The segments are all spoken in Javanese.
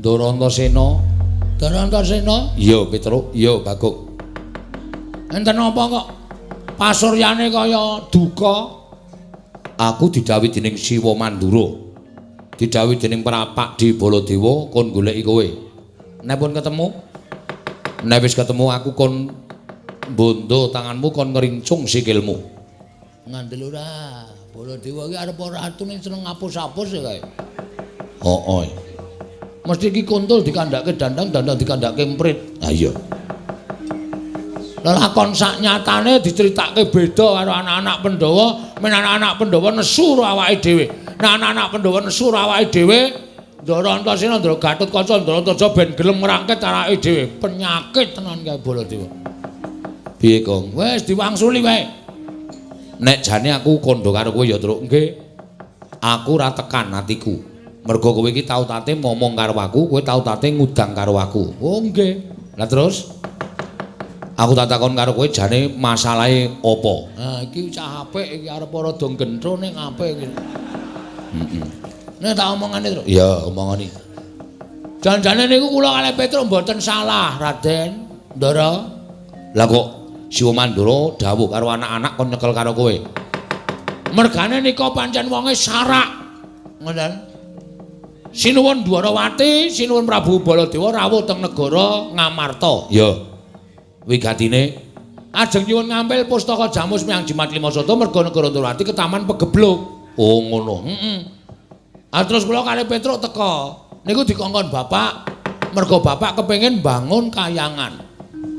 Ndara Antasena. Ndara Antasena? Iya, Petruk. Iya, Bagong. Enten apa kok pasuryane kaya duka? Aku didhawuhi dening Siwa Mandura. Didhawuhi dening Prapak di Baladewa kon goleki kowe. Nek pun ketemu, nek wis ketemu aku kon bondo tanganmu kon ngrincung sikilmu. Ngandel ora? Baladewa iki arep ratu ning seneng ngapus-apus ya kae. Heeh. Mesti iki kuntul dikandhake dandang, dandang dikandhake emprit. Ha iya. Lelakon sak nyatane diceritake beda karo anak-anak Pandhawa, men anak-anak Pandhawa nesu karo awake dhewe. Nek anak-anak Pandhawa nesu karo awake dhewe, Ndara Antasena, Ndara Gatotkaca, Ndara Antaja ben gelem ngrangket awake dhewe. Penyakit tenan kae Baladewa. Piye, Kong? Wis diwangsuli wae. Nek jane aku kandha karo kowe ya, Truk. Nggih. Aku ora tekan atiku. Mergo kowe iki tau tate momong karo aku, kowe tau tate ngudang karo aku. Oh, nggih. Lah terus aku tak takon karo kowe jane masalahe apa? Ha iki cah apik iki arep rada gentro ning apik iki. Heeh. Nek tak omongane, Truk. Iya, omongane. Janjane niku kula kalih Petruk mboten salah, Raden. Ndara. Lah kok Siwa Mandura dawuh karo anak-anak kon nyekel karo kowe? Mergane nika pancen wonge sarak. Ngoten. Sinuwun Dwarawati, sinuwun Prabu Baladewa rawuh teng negara Ngamarta. Iya. Wigatine ajeng nyuwun ngampil pustaka Jamus Miang Jimat Lima Sata merga negara Ndrawati ketaman pegebluk. Oh ngono. Heeh. Ah terus kula kalih Petruk teka. Niku dikongkon bapak, merga bapak kepengin bangun kayangan.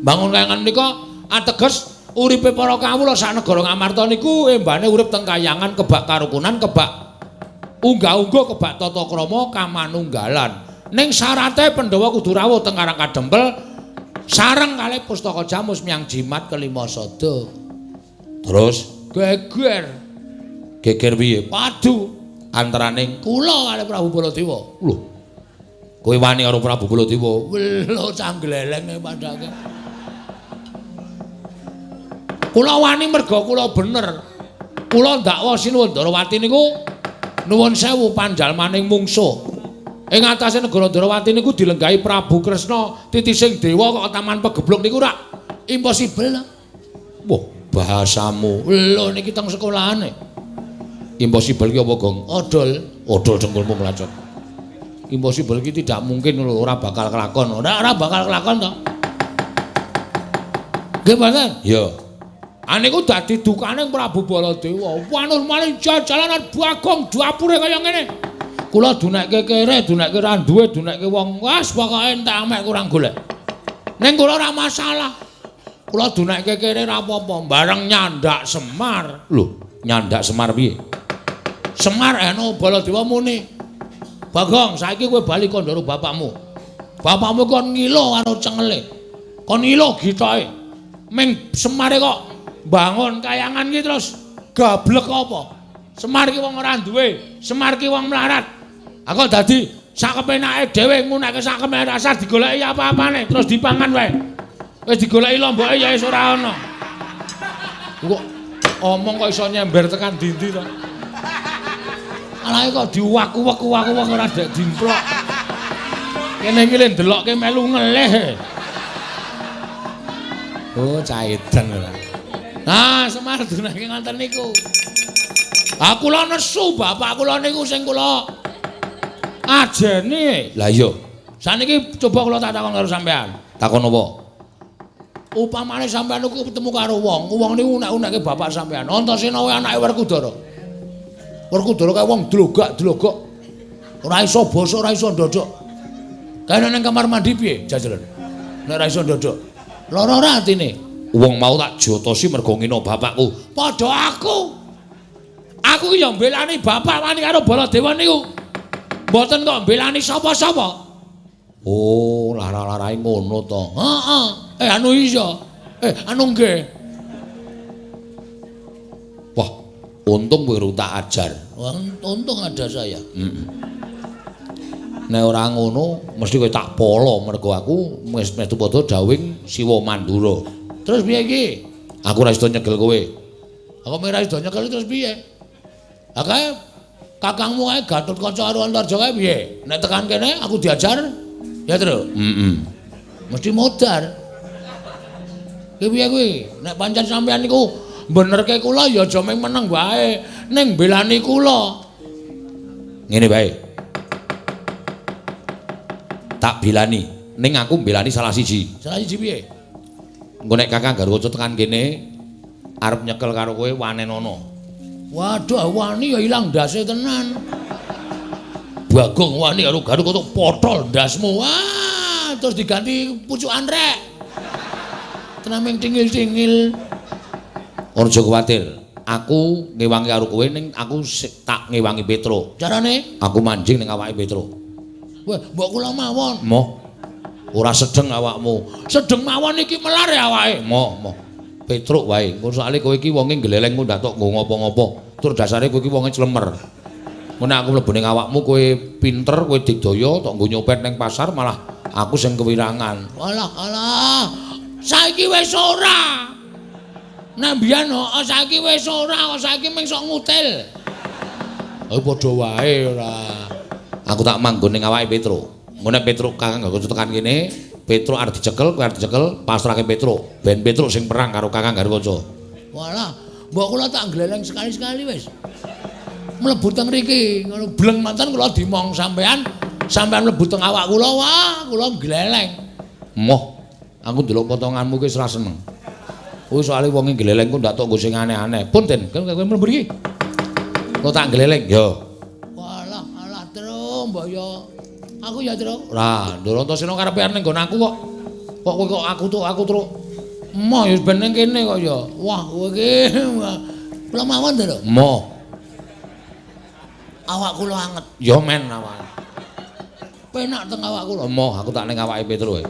Bangun kayangan menika ateges uripe para kawula sak negara Ngamarta niku embane urip teng kayangan kebak karukunan, kebak unggah-ungguh, kebak tata krama kamanunggalan. Ning syarate Pandhawa kudu rawuh teng Karang Kadempel sareng kalih pustaka Jamus Miang Jimat kelima sada. Terus geger. Geger piye? Padu antaraning kula kalih Prabu Baladewa. Lho. Kowe wani karo Prabu Baladewa? Lho canggleleng padake. Kula wani merga kula bener. Kula ndakwa Sinuwun Ndarawati niku nuwun sewu panjalmaning mungsuh. Ing atase negara Ndarawati niku dilenggahi Prabu Kresna titising dewa kok taman pegebluk niku rak impossible ta. Wah, bahasamu. Lho niki teng sekolahane. Impossible ki apa, Gong? Odol. Odol dengkulmu mlacot. Impossible ki tidak mungkin lho, ora bakal kelakon. Ora bakal kelakon to. Nggih mboten? Iya. Aniku dadi dukane Prabu Baladewa. Wanul maling jajalanan Bagong dapure kaya ngene. Kula dunekke kere, dunekke ra duwe, dunekke wong. Wes pokoke entek amek kurang golek. Ning kula ora masalah. Kula dunekke kere ra apa-apa, bareng nyandak Semar. Lho, nyandak Semar piye? Semar eno Baladewa muni. Bagong, saiki kowe bali kandha karo bapakmu. Bapakmu kon ngilo karo cengele. Kon ngilo gitoke. Ming Semare kok bangun kayangan ki terus gablek apa? Semar ki wong ora duwe, Semar ki wong melarat. Aku dadi sak kepenake dhewe nguneke sak kepenake rasa digoleki apa-apane terus dipangan wae. Wis digoleki lomboke ya wis ora ana. Kok omong kok iso nyember tekan ndi-ndi to? Alae kok diwaku-waku-waku ora dek dimplok. Kene iki le ndelokke melu ngelih. Oh, caidan ora. Nah, Semar dunake ngoten niku. Ah kula nesu bapak kula niku sing kula ajeni. Lah iya. Saniki coba kula tak takon karo sampean. Takon apa? Upamane sampean niku ketemu karo wong, wong niku unek-unekke bapak sampean. Antasena kuwi anake Werkudara. Werkudara kae wong dlogak-dlogok. Ora iso basa, ora iso ndodok. Kae nang kamar mandi piye jajalan? Nek ora iso ndodok. Lara ora atine? Wong mau tak jotosi mergo ngina bapakku. Padha aku. Aku ki ya mbelani bapak wani karo Baladewa niku. Mboten kok mbelani sapa-sapa. Oh, lara-larae ngono to. Heeh. Anu iya. Anu nggih. Wah, untung kowe tak ajar. Wah, untung ada saya. Heeh. Nek ora ngono mesti kowe tak polo mergo aku wis metu padha dawing Siwa Mandura. Terus piye iki? Aku ora iso nyegel kowe. Aku ora iso nyekel terus piye? Ha kae kakangmu kae Gatotkaca karo Antarja kae piye? Nek tekan kene aku diajar. Ya, Tru? Heeh. Mesti modar. Ki piye kuwi? Nek pancen sampeyan niku benerke kula ya aja mung meneng wae, ning belani kula. Ngene wae. Tak bilani, ning aku mbelani salah siji. Salah siji piye? Engko nek Kakang Garwaca tekan kene arep nyekel karo kowe wanenono. Waduh, wani ya ilang ndase tenan. Bagong wani karo Garwaca potol ndasmu. Wah, terus diganti pucukan rek. Tenan ming tingil-tingil. Aja kuwatir, aku ngewangi karo kowe ning aku tak ngewangi Petro. Carane? Aku manjing ning awake Petro. Wah, mbok kula mawon. Moh. Ora sedeng awakmu. Sedeng mawon iki melar ya awake. Moh, moh. Petruk wae. Engko soalé kowe iki wonge gleleng kok ndak tok nggo ngopo-ngopo. Tur dasare kowe iki wonge clemer. Engko nek aku mlebu ning awakmu kowe pinter, kowe digdaya tok nggo nyopet ning pasar malah aku sing kewirangan. Alah, alah. Saiki wis ora. Nek mbiyen heeh saiki wis ora, kok saiki mung sok ngutil. Oh padha wae ora. Aku tak manggon ning awake Petro. Engko nek Petro Kakang Garwaca tekan kene, Petro arep dicekel, kowe arep dicekel, pasrahke Petro. Ben Petro sing perang karo Kakang Garwaca. Walah, mbok kula tak gleleng sekali-sekali wis. Mlebu teng mriki, ngono bleng manten kula dimong sampean, sampean mlebu teng awak kula, wah, kula gleleng. Moh, aku ndelok potonganmu ki wis ora seneng. Kuwi soalé wonge gleleng ku ndak tok nggo sing aneh-aneh. Pun Den, kowe mlebu mriki. Kula tak gleleng, yo. Walah, alah, Tru, mbok yo. Aku ya, Tru. Lah, Ndoro Antasena karepe arep ning nggon aku kok. Kok kowe kok aku tuk, aku truk. Moh ya ben ning kene kok ya. Wah, kowe iki kula mawon, Tru. Moh. Awak kula anget. Ya men awak. Penak teng awak kula. Moh, aku tak ning awake Petro.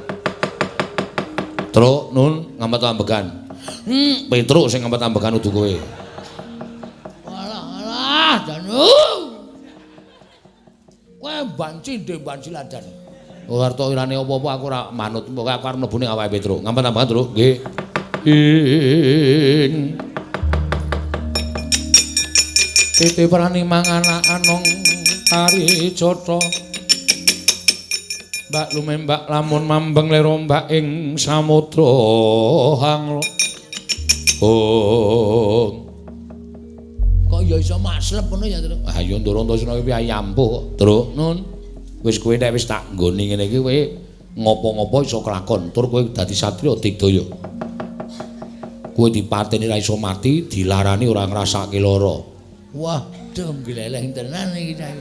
Truk, Nun, ngampet ambegan. Petruk sing ngampet ambegan udu kowe. Walah, alah, janu. Kowe banci ndek banci ladan. Ora tok irane apa-apa aku ora manut. Pokoke aku arep mlebu ning awake Petruk. Ngampet ambegan, Truk. Nggih. Ing Titi prani mangan anong tari jata. Mbak lumembak lamun mambeng lerombak ing samudra hanglo. Oh. Kok ya iso maslep ngono ya, Truk? Ah ya Ndoro Antasena iki piye ampuh kok, Truk. Nun. Wis kowe nek wis tak nggoni ngene iki kowe ngopo-ngopo iso kelakon, tur kowe dadi satriya digdaya. Kowe dipateni ra iso mati, dilarani ora ngrasake lara. Wah, dong gleleng tenan iki cah.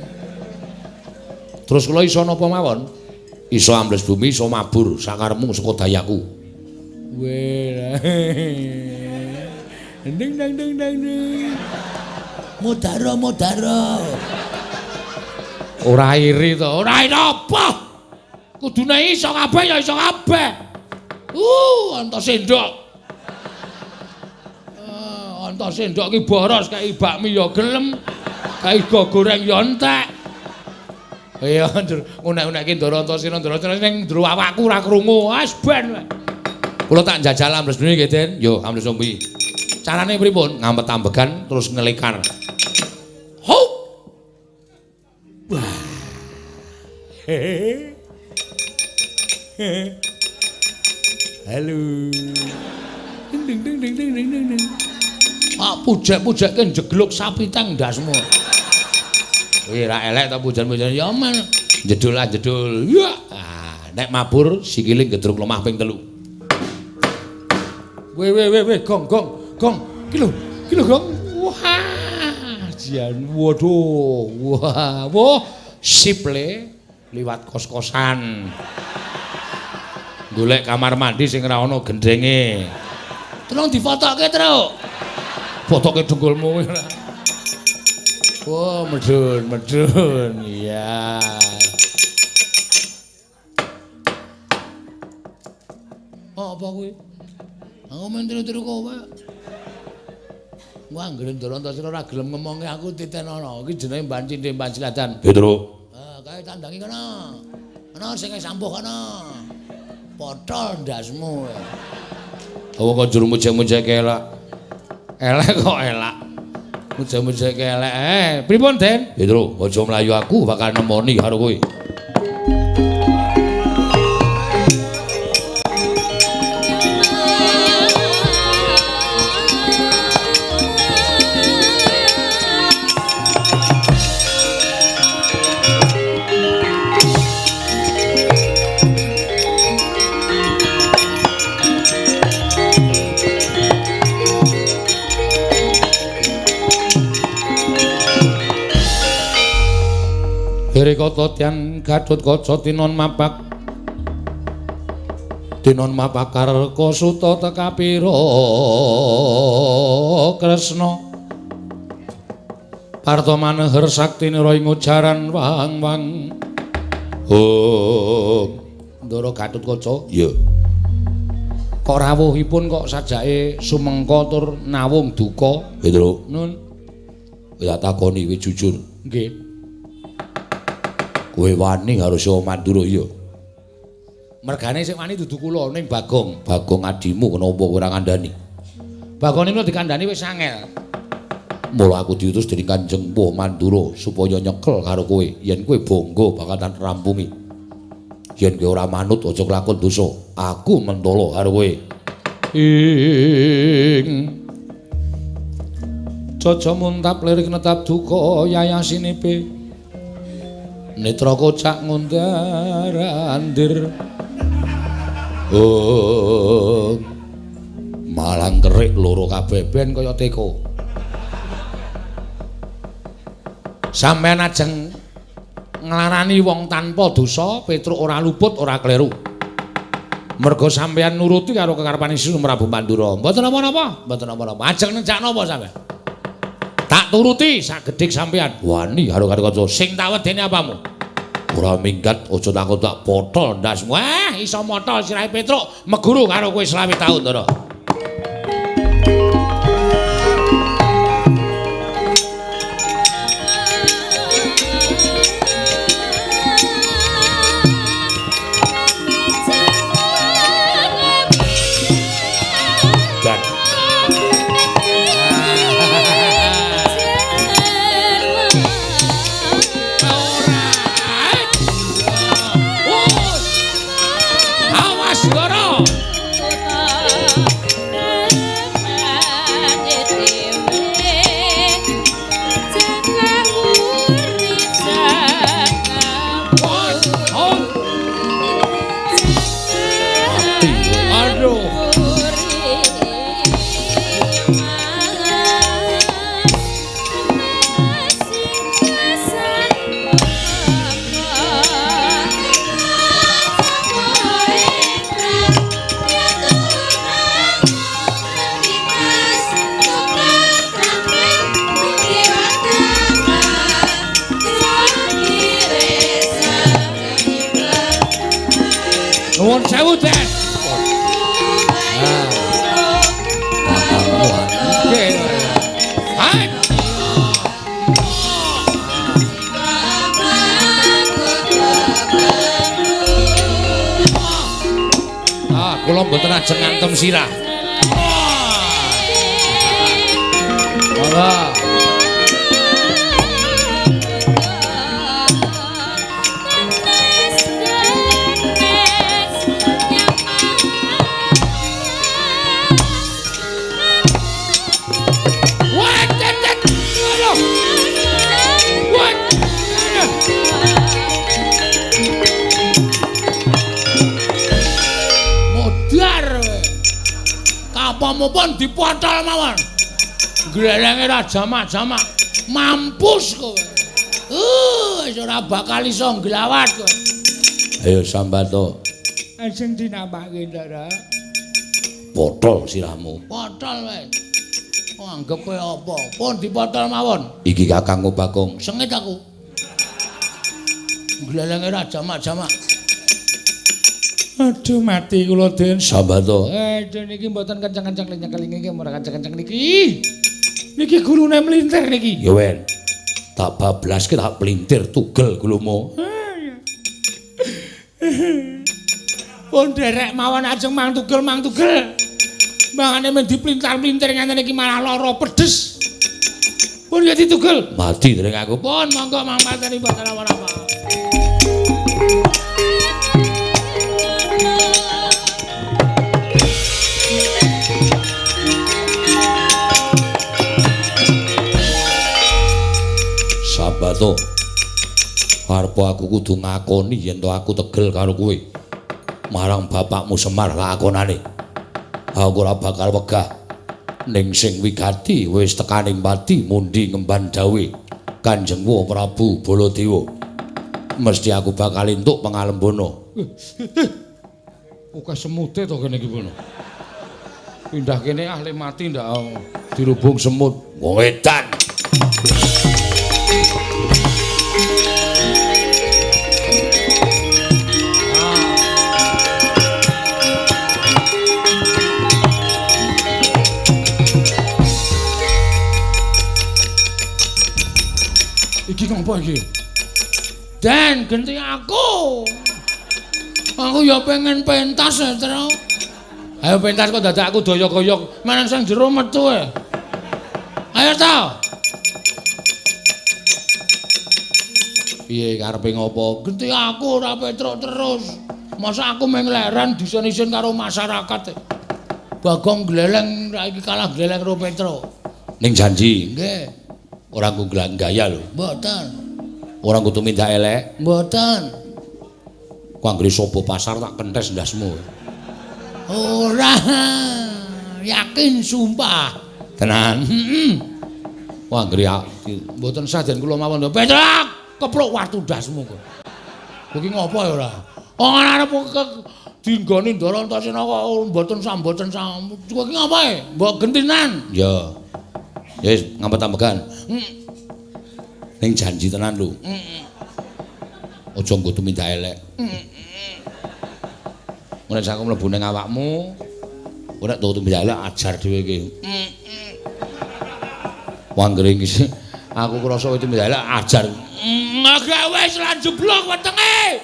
Terus kula iso napa mawon? Iso ambles bumi, iso mabur sakarepmu saka dayaku. Weh. Ding dang ding dang ding. Modaro modaro. Ora iri to, ora iri apa? Kudune iso kabeh ya iso kabeh. Anta sendok. Anta sendok ki boros kae bakmi ya gelem, kae go goreng ya entek. Iya, ngunek-unekke Ndoro Antasena, Ndoro Antasena ning njero awakku ora krungu. Wis ben. Kula tak njajal ambles bumi nggih, Den. Yo, ambles bumi. Carane pripun? Ngampet ambegan terus ngelikar. Hup. Wah. Halo. Ding ding ding ding ding ding ding. Ah pujek-pujekke njegluk sapi tang ndasmu. Kuwi ra elek ta pujan-pujan ya men. Jedul ah jedul. Ya. Ah, nek mabur sikile gedruk lemah ping 3. Weh weh weh weh gong gong gong. Ki lho, ki lho gong. Wah, jan waduh. Wah, wah sip le liwat kos-kosan. Golek kamar mandi sing ora ana gendenge. Tolong difotokke, Truk. Fotoke dengkulmu ora. Wah, medun, medun. Iya. Oh, apa kuwi? Aku men tiru-tiru kowe. Wah, anggere Ndoro Antasena ora gelem ngomongi aku titenono. Iki jenenge banci ndek banci ladan. Petro. Ah, kae tandangi kono. Kono sing sampuh kono. Potol ndasmu. Oh, kok juru mujek-mujek elak. Elek kok elak. Mujek-mujek elek. Pripun, Den? Petro, aja mlayu aku bakal nemoni karo kowe. Kere kata tiyang Gatotkaca tinon mapak. Tinon mapak karka suta tekapira Kresna. Parta maneher saktinira ing ujaran wang-wang. Oh, Ndara Gatotkaca. Iya. Kok rawuhipun kok sajake sumengka tur nawung duka? Petro. Nun. Ya takoni kowe jujur. Nggih. Kowe wani karo Siwa Mandura iya. Mergane sing wani dudu kula ning Bagong. Bagong adimu kenapa kowe ora ngandani? Bagong niku dikandani wis angel. Mula aku diutus dening Kanjeng Mpu Mandura supaya nyekel karo kowe yen kowe bangga bakal tak rampungi. Yen kowe ora manut aja kelakon dosa. Aku mentolo karo kowe. Ing Caca muntap lirik netap duka yayasinipe. Netra kocak ngundar andir. Oh. Malang kerik loro kabeh ben kaya teko. Sampeyan ajeng nglarani wong tanpa dosa, Petruk ora luput, ora kleru. Merga sampeyan nuruti karo kekarepane Sri Prabu Mandura. Mboten napa-napa, mboten napa-napa. Ajeng nejak napa sampeyan? Tak turuti sak gedhik sampeyan. Wani karo kanca. Sing tak wedeni apamu? Ora minggat, aja takut tak potol ndasmu. Wah, iso motol sirahe Petruk, meguru karo kowe 25 taun, Ndara. Nuwun sewu, Den. Ah, kula mboten ajeng ngantem sirah. Monggo. Pun dipotol mawon. Glelenge ra jamak-jamak. Mampus kowe. Wis ora bakal iso nglawat kowe. Ayo sambato. Ajeng dinambahke, Ndara. Potol sirahmu. Potol wae. Oh, anggep kowe apa? Pun dipotol mawon. Iki kakangku Bagong. Sengit aku. Glelenge ra jamak-jamak. Aduh mati kula Den. Sambato. Den niki mboten kenceng-kenceng nyekel niki ora kenceng-kenceng niki. Niki gulune mlintir niki. Ya wen. Tak bablaske tak plintir tugel gulumu. Pun derek mawon ajeng mang tugel mang tugel. Mangane men diplintar-plintir ngene iki malah lara pedes. Pun ya ditugel. Mati dereng aku. Pun monggo mang mateni mboten apa-apa. Sambato. Arep aku kudu ngakoni yen to aku tegel karo kowe. Marang bapakmu Semar lakonane. Aku ora bakal wegah. Ning sing wigati wis tekaning pati mundi ngemban dawuhe Kanjeng Prabu Baladewa. Mesti aku bakal entuk pangalembana. Oke semute to kene iki ngono. Pindah kene ahli mati ndak dirubung semut. Wong edan. Iki ngopo iki? Den, genti aku. Aku ya pengen pentas ya, Tru. Ayo pentas kok dadak aku doyok-doyok. Manang sing jero metu e. Ayo ta. Piye karepe ngopo? Genti aku ora Petruk terus. Masa aku mung leren disen-isen karo masyarakat. Bagong gleleng ra iki kalah gleleng karo Petruk. Ning janji, nggih. Ora nggo gaya lho. Mboten. Ora nggo tumindak elek. Mboten. Ku anggere sapa pasar tak kentes ndasmu. Ora. Yakin sumpah. Tenan. Heeh. Ku anggere mboten sah den kula mawon. Petruk, kepluk watu ndasmu kok. Kowe iki ngopo ya ora? Ora arep dinggoni Ndara Antasena kok mboten sah mboten sah. Kowe iki ngopo e? Mbok gentinan. Ya. Wis ngampet-ambegan. Ning janji tenan lho. Aja nggo tumindak elek. Nek aku mlebu ning awakmu, ora nek tumindak elek ajar dhewe iki. Wanggere iki aku krasa kowe tumindak elek ajar. Gak wis lan jeblok wetenge.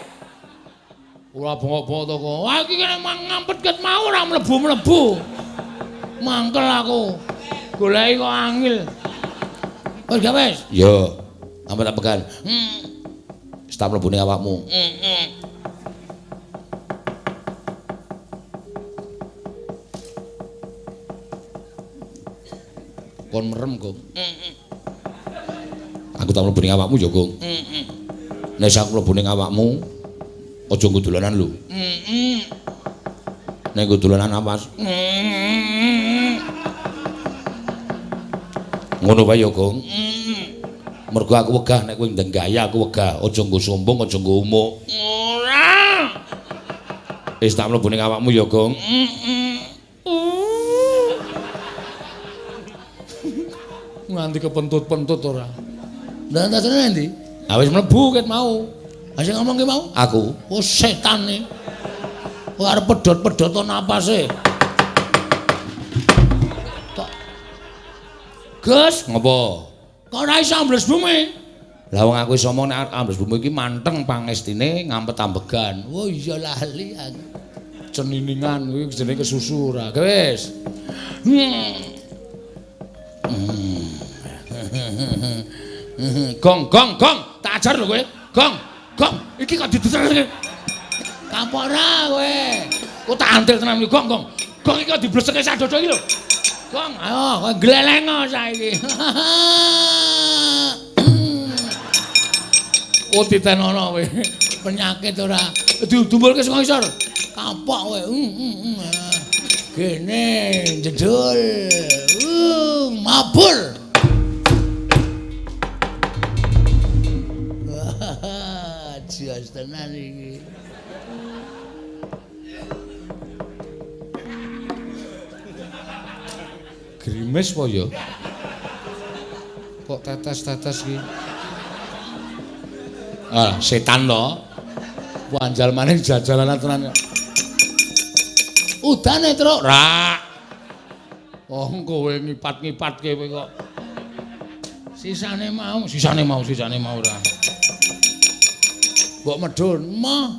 Ora bengok-bengok to kok. Wah iki kene ngampet ket mau ora mlebu-mlebu. Mangkel aku. Goleki kok angil. Wis gak wis? Iya. Ampet-ampegan. Wis tak mlebu ning awakmu. Kon merem, Gong. Aku tak mlebu ning awakmu ya, Gong. Nek aku mlebu ning awakmu, aja nggo dolanan lho. Nek nggo dolanan awas. Ngono wae ya, Gong. Mergo aku wegah nek kowe ndeng gaya aku wegah. Aja nggo sombong, aja nggo umuk. Ora. Wis tak mlebu ning awakmu ya, Gong. Nganti kepentut-pentut ora. Ndak ndak endi? Ha wis mlebu ket mau. Ha sing ngomong ki mau? Aku. Oh setan e. Kowe arep pedhot-pedhot napase. Gus, ngopo? Kok ora iso ambles bumi? Lah wong aku iso omong nek ambles bumi iki manteng pangestine ngampet ambegan. Oh iya lali aku. Ceniningan kuwi jenenge kesusu ora. Wis. Gong gong gong, tak ajar lho kowe. Gong, gong, iki kok dideser. Kapok ora kowe. Ku tak antil tenan iki gong gong. Gong iki kok dibleseke sak dodo iki lho. Gong, ayo kowe gleleng saiki. Oh titenono kowe. Penyakit ora. Didumpulke saka isor. Kapok kowe. Gene jedul. Mabur. Jos tenan iki. Grimes po ya? Kok tetes-tetes iki? Ah, setan to. Wanjal maning jajalanan tenan. Udane, Truk. Rak. Oh, kowe ngipat-ngipatke kowe kok. Sisane mau, sisane mau, sisane mau ora. Mbok medhun, mah.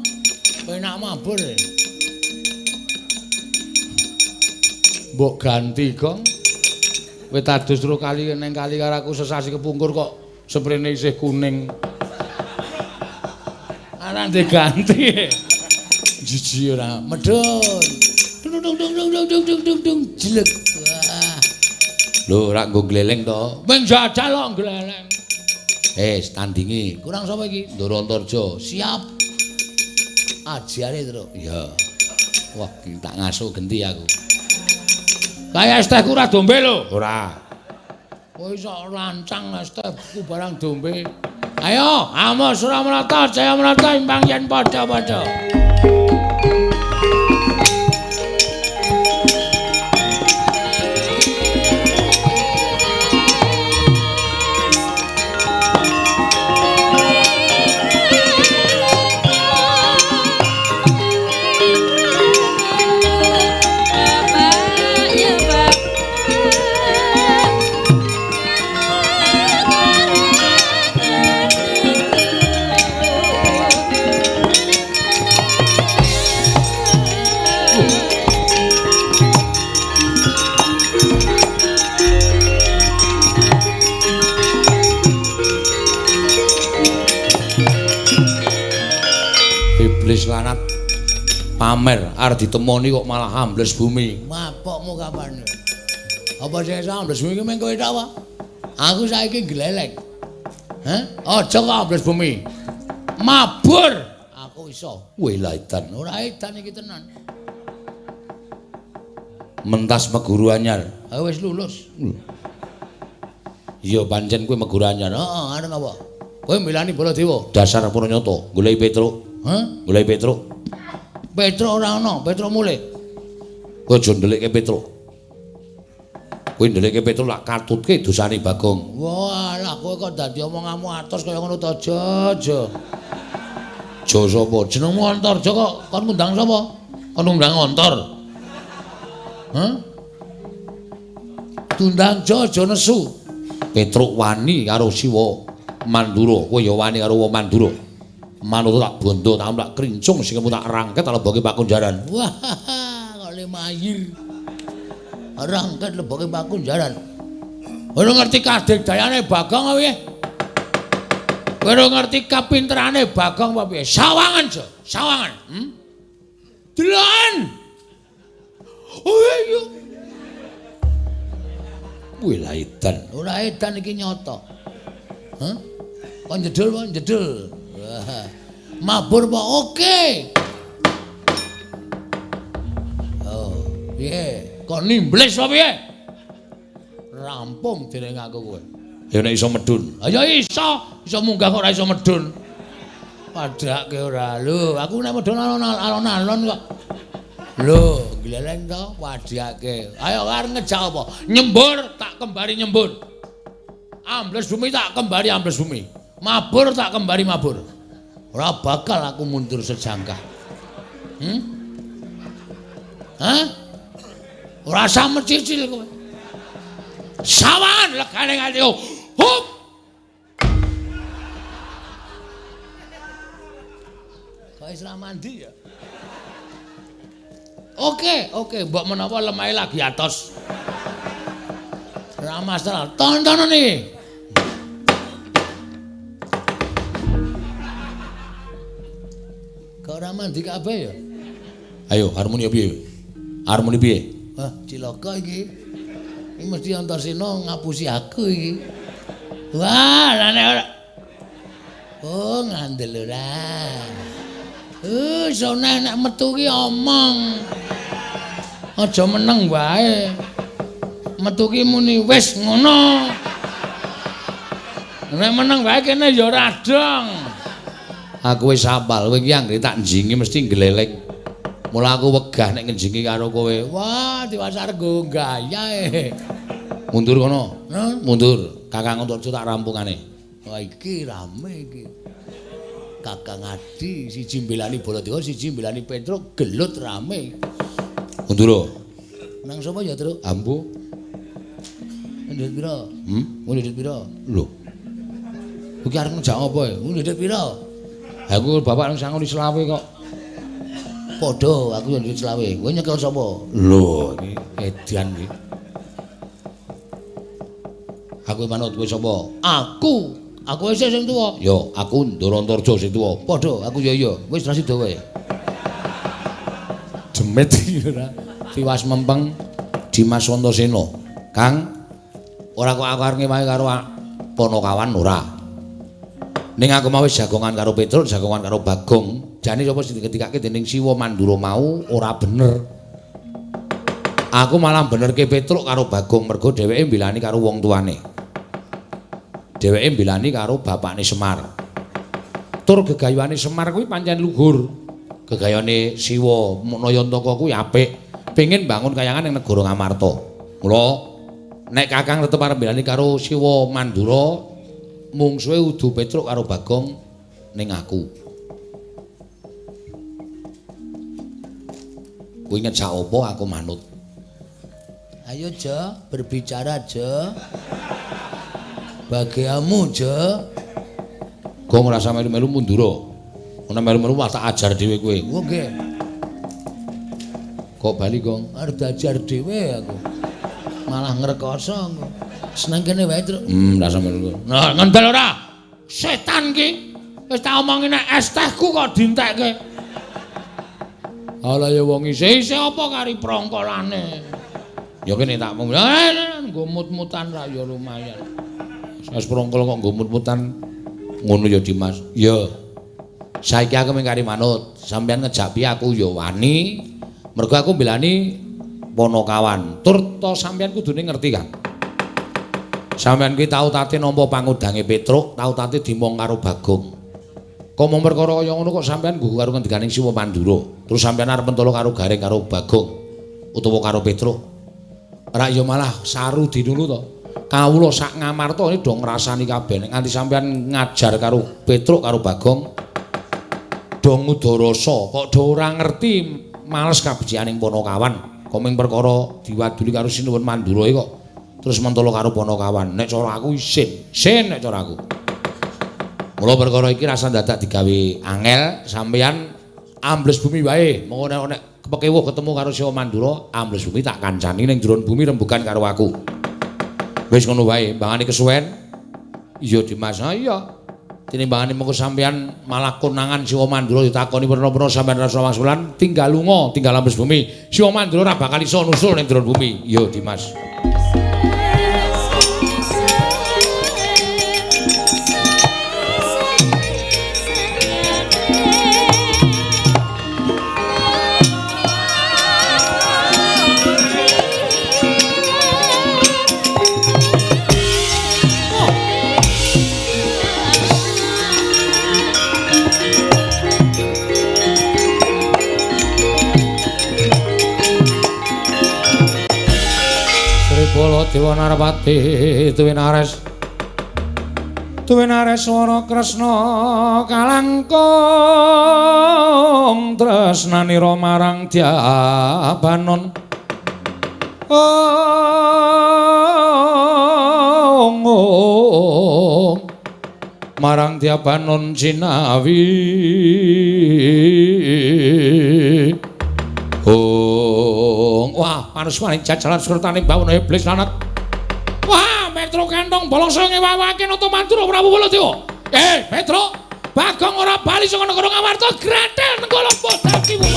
Penak mabur. Mbok ganti, Gong. Kowe tadus terus kali neng kali karo aku sesasi kepungkur kok sprene isih kuning. Ora diganti. Jiji ora. Medhun. Dung dung dung dung dung dung dung dung jelek. Wah. Lho ora nggo gleleng to. Wing jajal kok gleleng. Tandingi. Kurang sapa iki? Ndara Antarja. Siap. Ajare, Truk. Iya. Wah, tak ngasuh genti aku. Kaya es tehku ora dombe lho. Ora. Kowe iso lancang es tehku barang dombe. Ayo, amo Suramarta, Jayamarta imbang yen padha-padha. Iblis lanat pamer arep ditemoni kok malah ambles bumi. Mapokmu kapan? Apa sing iso ambles bumi ki mung kowe tok apa? Aku saiki gleleng. Hah? Aja kok ambles bumi. Mabur aku iso. Wih lah edan, ora edan iki tenan. Mentas meguru anyar. Ha wis lulus. Iya pancen kowe meguru anyar. Heeh, arep apa? Kowe milani Baladewa. Dasar Puranyata, goleki Petruk. Hah? Goleki Petruk. Petruk ora ana, Petruk mulih. Kowe aja ndelikke Petruk. Kowe ndelikke Petruk lak katutke dosane Bagong. Wah, lah kowe kok dadi omonganmu atos kaya ngono to, aja, aja. Jo sapa? Jenengmu Antarja kok kon ngundang sapa? Kon ngundang Antar. Hah? Tundang jo aja nesu. Petruk wani karo Siwa Mandura, kowe ya wani karo wong Mandura. Manut tak bondo, tak tak krincung sing tak rangket leboke pakunjaran. Wah, kok lemayir. Rangket leboke pakunjaran. Ora ngerti kadegdayane Bagong apa piye? Ora ngerti kapinterane Bagong apa piye? Sawangan, Jo, sawangan. Deloken. Oh iya. Wih lah edan. Ora edan iki nyata. Hah? Kok njedul apa njedul? Mabur apa? Oke. Oh, piye? Kok nimbles apa piye? Rampung dereng aku kowe. Ya nek iso medun. Ha ya iso, iso munggah kok ora iso medun. Padhake ora. Lho, aku nek medun alon-alon kok. Lho, gleleng to padhake. Ayo arep ngejak apa? Nyembur tak kembari nyembur. Ambles bumi tak kembari ambles bumi. Mabur tak kembari mabur. Ora bakal aku mundur sejangkah. Hah? Ora usah mecicil kowe. Sawangan legane nganti hup. Kok wis ra mandi ya? Oke, oke, mbok menawa lemahe lagi atos. Ora masalah. Tontonan iki. Kok ora mandi kabeh ya? Ayo, harmoni piye? Harmoni piye? Wah, cilaka iki. Iki mesti Antasena ngapusi aku iki. Wah, lah nek ora. Oh, ngandel ora. Sone nek metu ki omong. Aja meneng wae. Metu ki muni wis ngono. Nek meneng wae kene ya ora dong. Aku wis hafal, kowe iki anggere tak njingi mesti gleleng. Mula aku wegah nek ngenjingi karo kowe. Wah, diwasar nggo gaya e. Mundur kono. Hah? Mundur. Kakang Antarja tak rampungane. Wah, iki rame iki. Kakang Adi siji mbelani Baladewa, siji mbelani Petruk, gelut rame. Mundur. Nang sapa ya, Truk? Ambu. Ndhit pira? Ndhit pira? Lho. Iki arep ngejak apa ya? Ndhit pira? Aku bapak nang sangoni selawe kok. Padha, aku yo ndhit selawe. Kowe nyekel sapa? Lho, iki edan iki. Aku manut kowe sapa? Aku. Aku wis sing tuwa. Ya, aku Ndara Antarja sing tuwa. Padha, aku ya iya. Wis ra sida wae. Demit iki ora. Tiwas mempeng Dimas Antasena. Kang, ora kok aku arep ngewangi karo Panakawan ora. Ning aku mau wis jagongan karo Petruk, jagongan karo Bagong. Jane sapa sing diketikake dening Siwa Mandura mau ora bener. Aku malah benerke Petruk karo Bagong mergo dheweke mbilani karo wong tuane. Dheweke mbelani karo bapakne Semar. Tur gegayuhane Semar kuwi pancen luhur. Gegayane Siwa Nayantaka kuwi apik. Pengin bangun kayangan ning negara Ngamarta. Mula nek Kakang tetep arep mbelani karo Siwa Mandura, mungsuhe udu Petruk karo Bagong ning aku. Kuwi ngejak apa aku manut. Ayo Jo, berbicara Jo. Bagiamu Jo. Gong ora melu-melu mundura. Ana melu-melu wah tak ajar dhewe kowe. Nggih. Kok bali, Gong? Arep diajar dhewe aku. Malah ngrekoso aku. Seneng kene wae, Truk. Rasa melu. Nah, ngendel ora? Setan ki. Wis tak omongi nek es tehku kok dientekke. Ala ya wong isih-isih apa kari prongkolane. Ya kene tak mung nggo mut-mutan ra ya lumayan. Wis prongkol kok nggo mut-mutan ngono ya Dimas. Ya. Saiki aku mung kari manut, sampeyan ngejak piye aku ya wani. Mergo aku mbelani Ponokawan. Tur to sampeyan kudune ngerti kan. Sampeyan kuwi tau tate nampa pangudange Petruk, tau tate dimong karo Bagong. Kok mung perkara kaya ngono kok sampeyan nggugu karo ngendikaning Siwa Mandura. Terus sampeyan arep mentolo karo Gareng karo Bagong utawa karo Petruk. Ora ya malah saru dinulu to. Kawula sak Ngamarta ini do ngrasani kabeh. Nek nganti sampeyan ngajar karo Petruk karo Bagong do ngudarasa, kok do ora ngerti males kabecikaning Ponokawan. Kok mung perkara diwaduli karo Sinuwun Mandura iki kok terus mentolo karo Ponokawan. Nek cara aku isin, isin nek cara aku. Mula perkara iki rasa dadak digawe angel, sampeyan ambles bumi wae. Mengko nek kepekewuh ketemu karo Siwa Mandura, ambles bumi tak kancani ning jero bumi rembugan karo aku. Wis ngono wae, mbangane kesuwen. Iya Dimas, ha iya. Tinimbangane mengko sampeyan malah konangan Siwa Mandura ditakoni werna-werna sampeyan rasa wangsulan, tinggal lunga, tinggal ambles bumi. Siwa Mandura ora bakal iso nusul ning jero bumi. Iya Dimas. Dewa Narpati tuwinares tuwinares swara Kresna kalangkung tresnanira marang Dyabanon. Ong marang Dyabanon jinawi. Ong wah panusmaning jajalan surtaning bawana iblis lanat. Wah, Petruk kantong bolong sing ngewawake Nata Mandura Prabu Baladewa. Petruk, Bagong ora bali saka negara Ngamarta, grathel nenggala bodaki wong.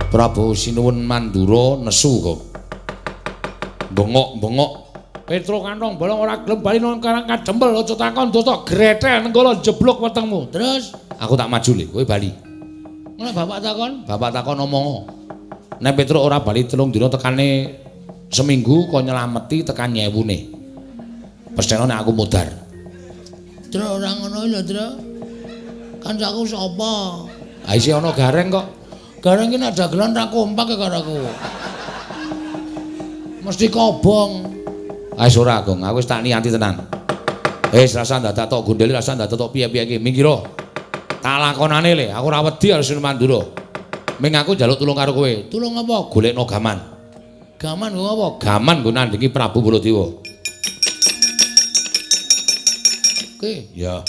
Prabu Sinuwun Mandura nesu kok. Bengok-bengok. Petruk kantong bolong ora gelem bali nang Karang Kadempel aja takon dosa grethel nenggala jeblok wetengmu. Terus aku tak maju le, kowe bali. Ngono bapak takon? Bapak takon omong. Nek Petruk ora bali 3 dina tekane seminggu kok nyelameti tekan nyewune. Pestheno nek aku mudhar. Truk ora ngono lho, Truk. Kancaku sapa? Ha isih ana Gareng kok. Gareng ki nek dagelan ra kompak karo aku. Mesti kobong. Wis ora, Gong. Aku wis tak niati tenan. Wis rasa dadak tok gondeli, rasa dadak tok piye-piye iki. Minggiro. Tak lakonane le, aku ora wedi karo Sinuwun Mandura. Ming aku njaluk tulung karo kowe. Tulung apa? Golekno gaman. Gaman nggo apa? Gaman nggo nandhingi Prabu Baladewa. Oke. Ya.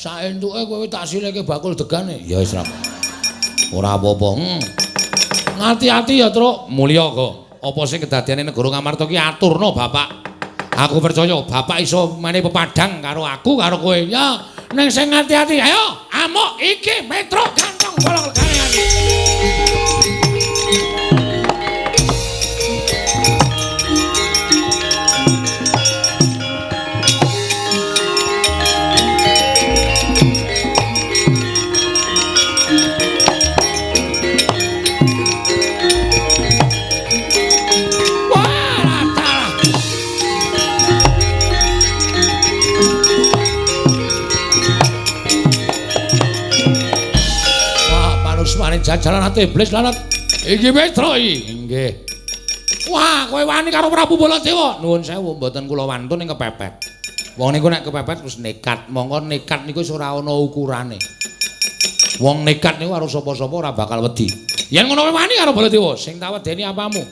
Saentuke kowe tak sileke bakul degane. Ya wis ra. Ora apa-apa. Ngati-ati ya, Truk. Mulya kok. Apa sing kedadiane negara Ngamarta ki aturno Bapak. Aku percaya Bapak iso menehi pepadang karo aku karo kowe. Ya, ning sing ngati-ati. Ayo, amuk iki Petruk kantong bolong legane ati. Jajalan ate iblis lalat. Iki Petruk iki. Nggih. Wah, kowe wani karo Prabu Baladewa. Nuwun sewu, mboten kula wantun ing kepepet. Wong niku nek kepepet wis nekat. Mongko nekat niku wis ora ana ukurane. Wong nekat niku karo sapa-sapa ora bakal wedi. Yen ngono kowe wani karo Baladewa, sing tak wedeni apamu?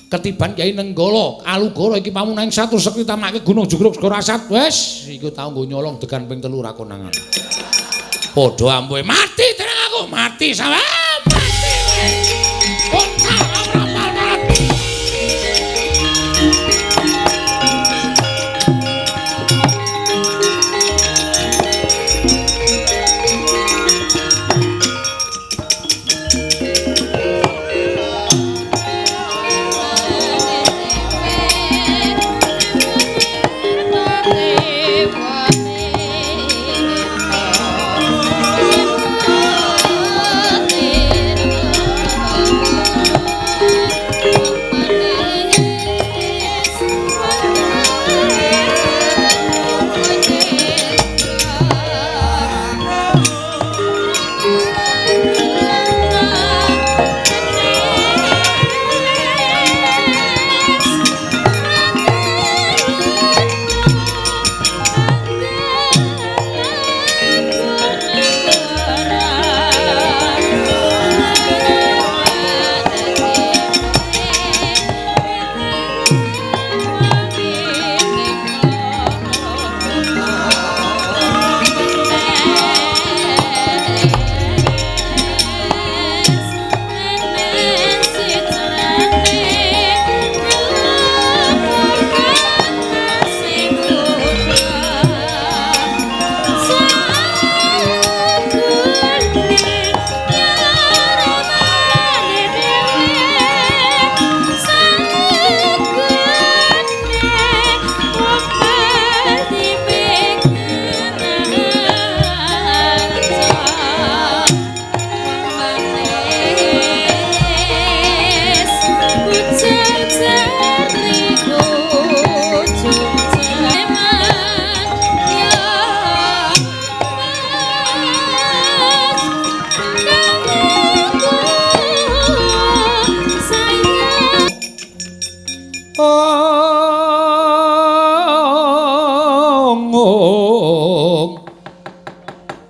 Ketiban Kyai Nenggala, Alugoro iki pamunahing satu sekti tamake Gunung Jugruk Segara Asat. Wis, iku tau nggo nyolong degan ping 3 ra konangan. Padha ampuhe mati tenang aku, mati sampe mati.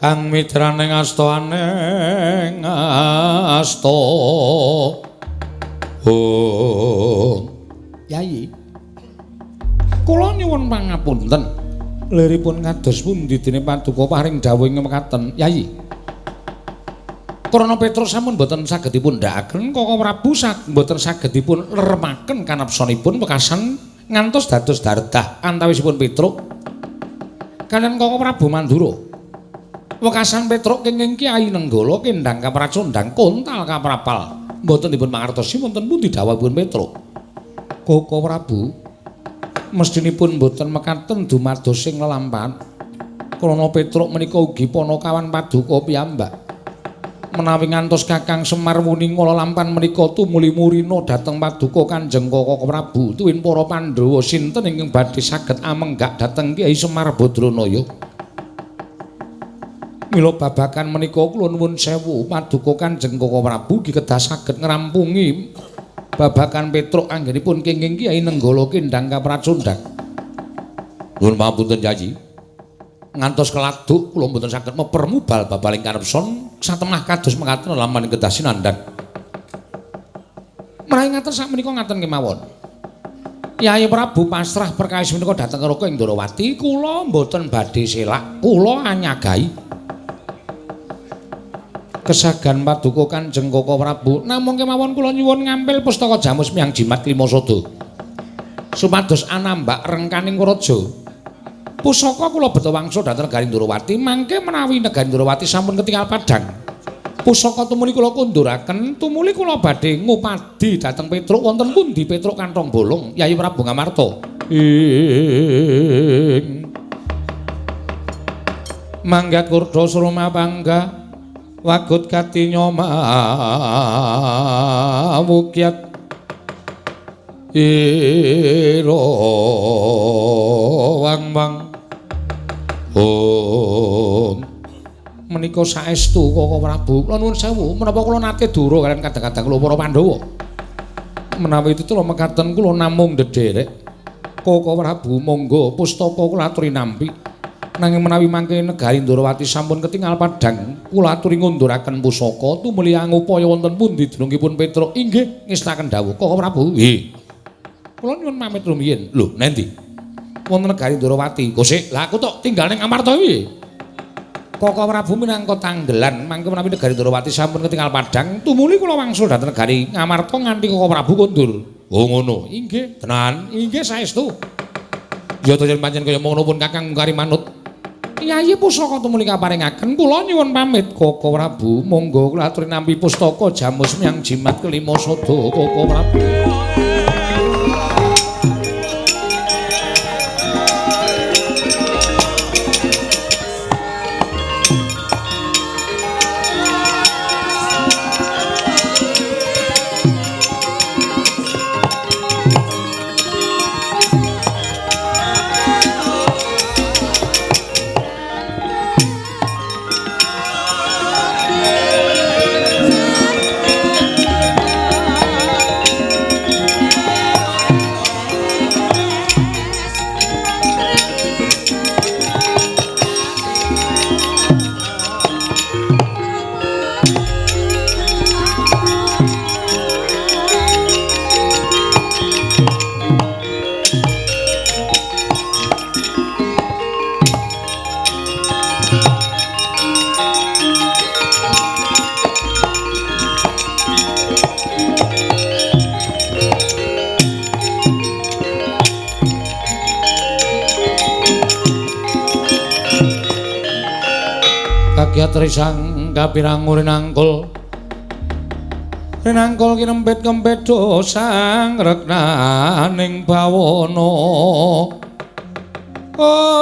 Kang mitraning asta aneng asta. Oh. Yai. Kula nyuwun pangapunten. Liripun kados pundi dene paduka paring dawuh ing mekaten, Yai. Krana Petruk sampun boten saged dipun ndhakaken, Koko Prabu mboten saged dipun leremaken kanapsanipun wekasan ngantos dados dardah antawisipun Petruk kaliyan Koko Prabu Mandura. Wekasan Petruk kenging Kyai Nenggala kendhang kapracondhang kontal kaprapal. Mboten dipun mangertosi wonten pundi dawuhipun Petruk. Koko Prabu mestinipun mboten mekaten dumados sing lelampahan. Krana Petruk menika ugi panakawan paduka piyambak. Menawi ngantos Kakang Semar wuninga lelampahan menika tumuli murina dhateng paduka Kanjeng Koko Prabu tuwin para Pandhawa sinten ingkang badhe saged amenggak dhateng Kyai Semar Badranaya. Mila babagan menika kula nuwun sewu paduka Kanjeng Koko Prabu ugi kedah saged ngrampungi babagan Petruk anggenipun kenging Kyai Nenggala kendhang kapracondhang. Nuwun pangapunten Yayi. Ngantos keladuk kula mboten saged mepermubal babaling kanepson satemah kados mekaten laman kedah sinandhang. Menawi ngaten sakmenika ngaten kemawon. Yai Prabu pasrah perkawis menika dhateng Raka ing Ndorowati, kula mboten badhe selak, kula anyagahi. Kesagan paduka Kanjeng Koko Prabu, namung kemawon kula nyuwun ngampil pustaka Jamus Miang Jimat Klimasada. Supados anambak rengkaning raja. Pusaka kula beta wangsul dhateng negari Ndorowati, mangke menawi negari Ndorowati sampun ketingal padhang. Pusaka tumuli kula kunduraken, tumuli kula badhe ngupadi dhateng Petruk wonten pundi Petruk kantong bolong Yayi Prabu Ngamarta. Ing manggat kurda surma pangga wagut katinya mawukyat ira wang wang. Oh, menika menika saestu Koko Prabu. Kula nuwun sewu, menapa kula nate dura kaliyan kadang-kadang kula para Pandhawa. Menawi tetela mekaten kula namung ndederek. Koko Prabu monggo pustaka kula aturi nampi. Nanging menawi mangke negari Ndorowati sampun ketingal padhang, kula aturi ngunduraken pusaka tumuli angupaya wonten pundi dunungipun Petruk. Inggih ngestaken dawuh Koko Prabu. Nggih. Kula nyuwun pamit rumiyin. Lho, nendi? Wonten negari Ndorowati. Kosik, lah aku tok tinggal ning Amarta piye? Koko Prabu minangka tanggelan mangke menawi negari Ndorowati sampun ketingal padhang, tumuli kula wangsul dhateng negari Ngamarta nganti Koko Prabu kondur. Oh ngono. Inggih, tenan. Inggih saestu. Ya to yen pancen kaya ngono pun Kakang mungkari manut. Yayi pusaka tumuli kaparingaken kula nyuwun pamit Koko Prabu monggo kula aturi nampi pustaka jamus miang jimat kelima sada Koko Prabu. Trisang kapirang rinangkul rinangkul kinempit kempedho sang reknaning bawana. Ong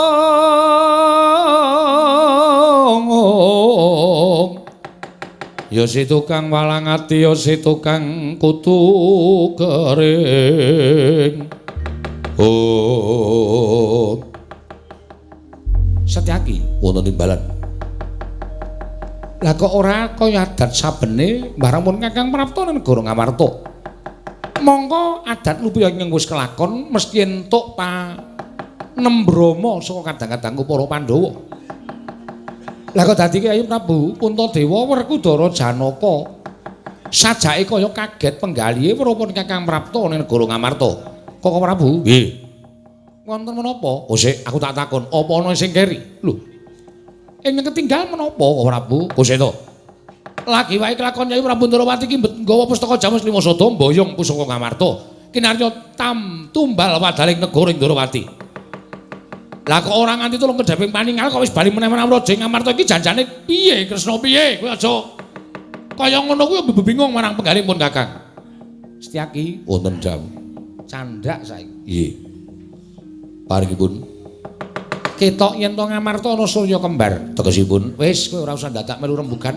ya si tukang walang ati ya si tukang kutu kering. Oh Setyaki wonten timbalan. Lah kok ora kaya adat sabene barang pun Kakang Prapta nang negara Ngamarta. Mongko adat lupiya ingkang wis kelakon mesti entuk panembrama saka kadang-kadangku para Pandhawa. Lah kok dadi Kyai Prabu Puntadewa Werkudara Janaka sajake kaya kaget penggalihe weruh Kakang Prapta ning negara Ngamarta. Koko Prabu? Nggih. Wonten menapa? Oh sik, aku tak takon, apa ana sing keri? Lho. Ingkang ketinggal menapa Koko Prabu? Kuseta. Lagi wae kelakon Kyai Prabu Ndorowati iki nggawa pustaka Jamus Lima Sada mboyong pusaka Ngamarta. Kinarya tam tumbal wadaling negara ing Ndorowati. Lah kok ora nganti tulung kedheping paningal kok wis bali meneh marang raja Ngamarta iki janjane piye Kresna piye? Kowe aja kaya ngono kuwi bingung marang penggalih pun Kakang. Setyaki wonten dawuh. Candhak saiki. Nggih. Paringipun ketok yen to Ngamarta ana surya kembar tegesipun wis kowe ora usah dadak melu rembugan.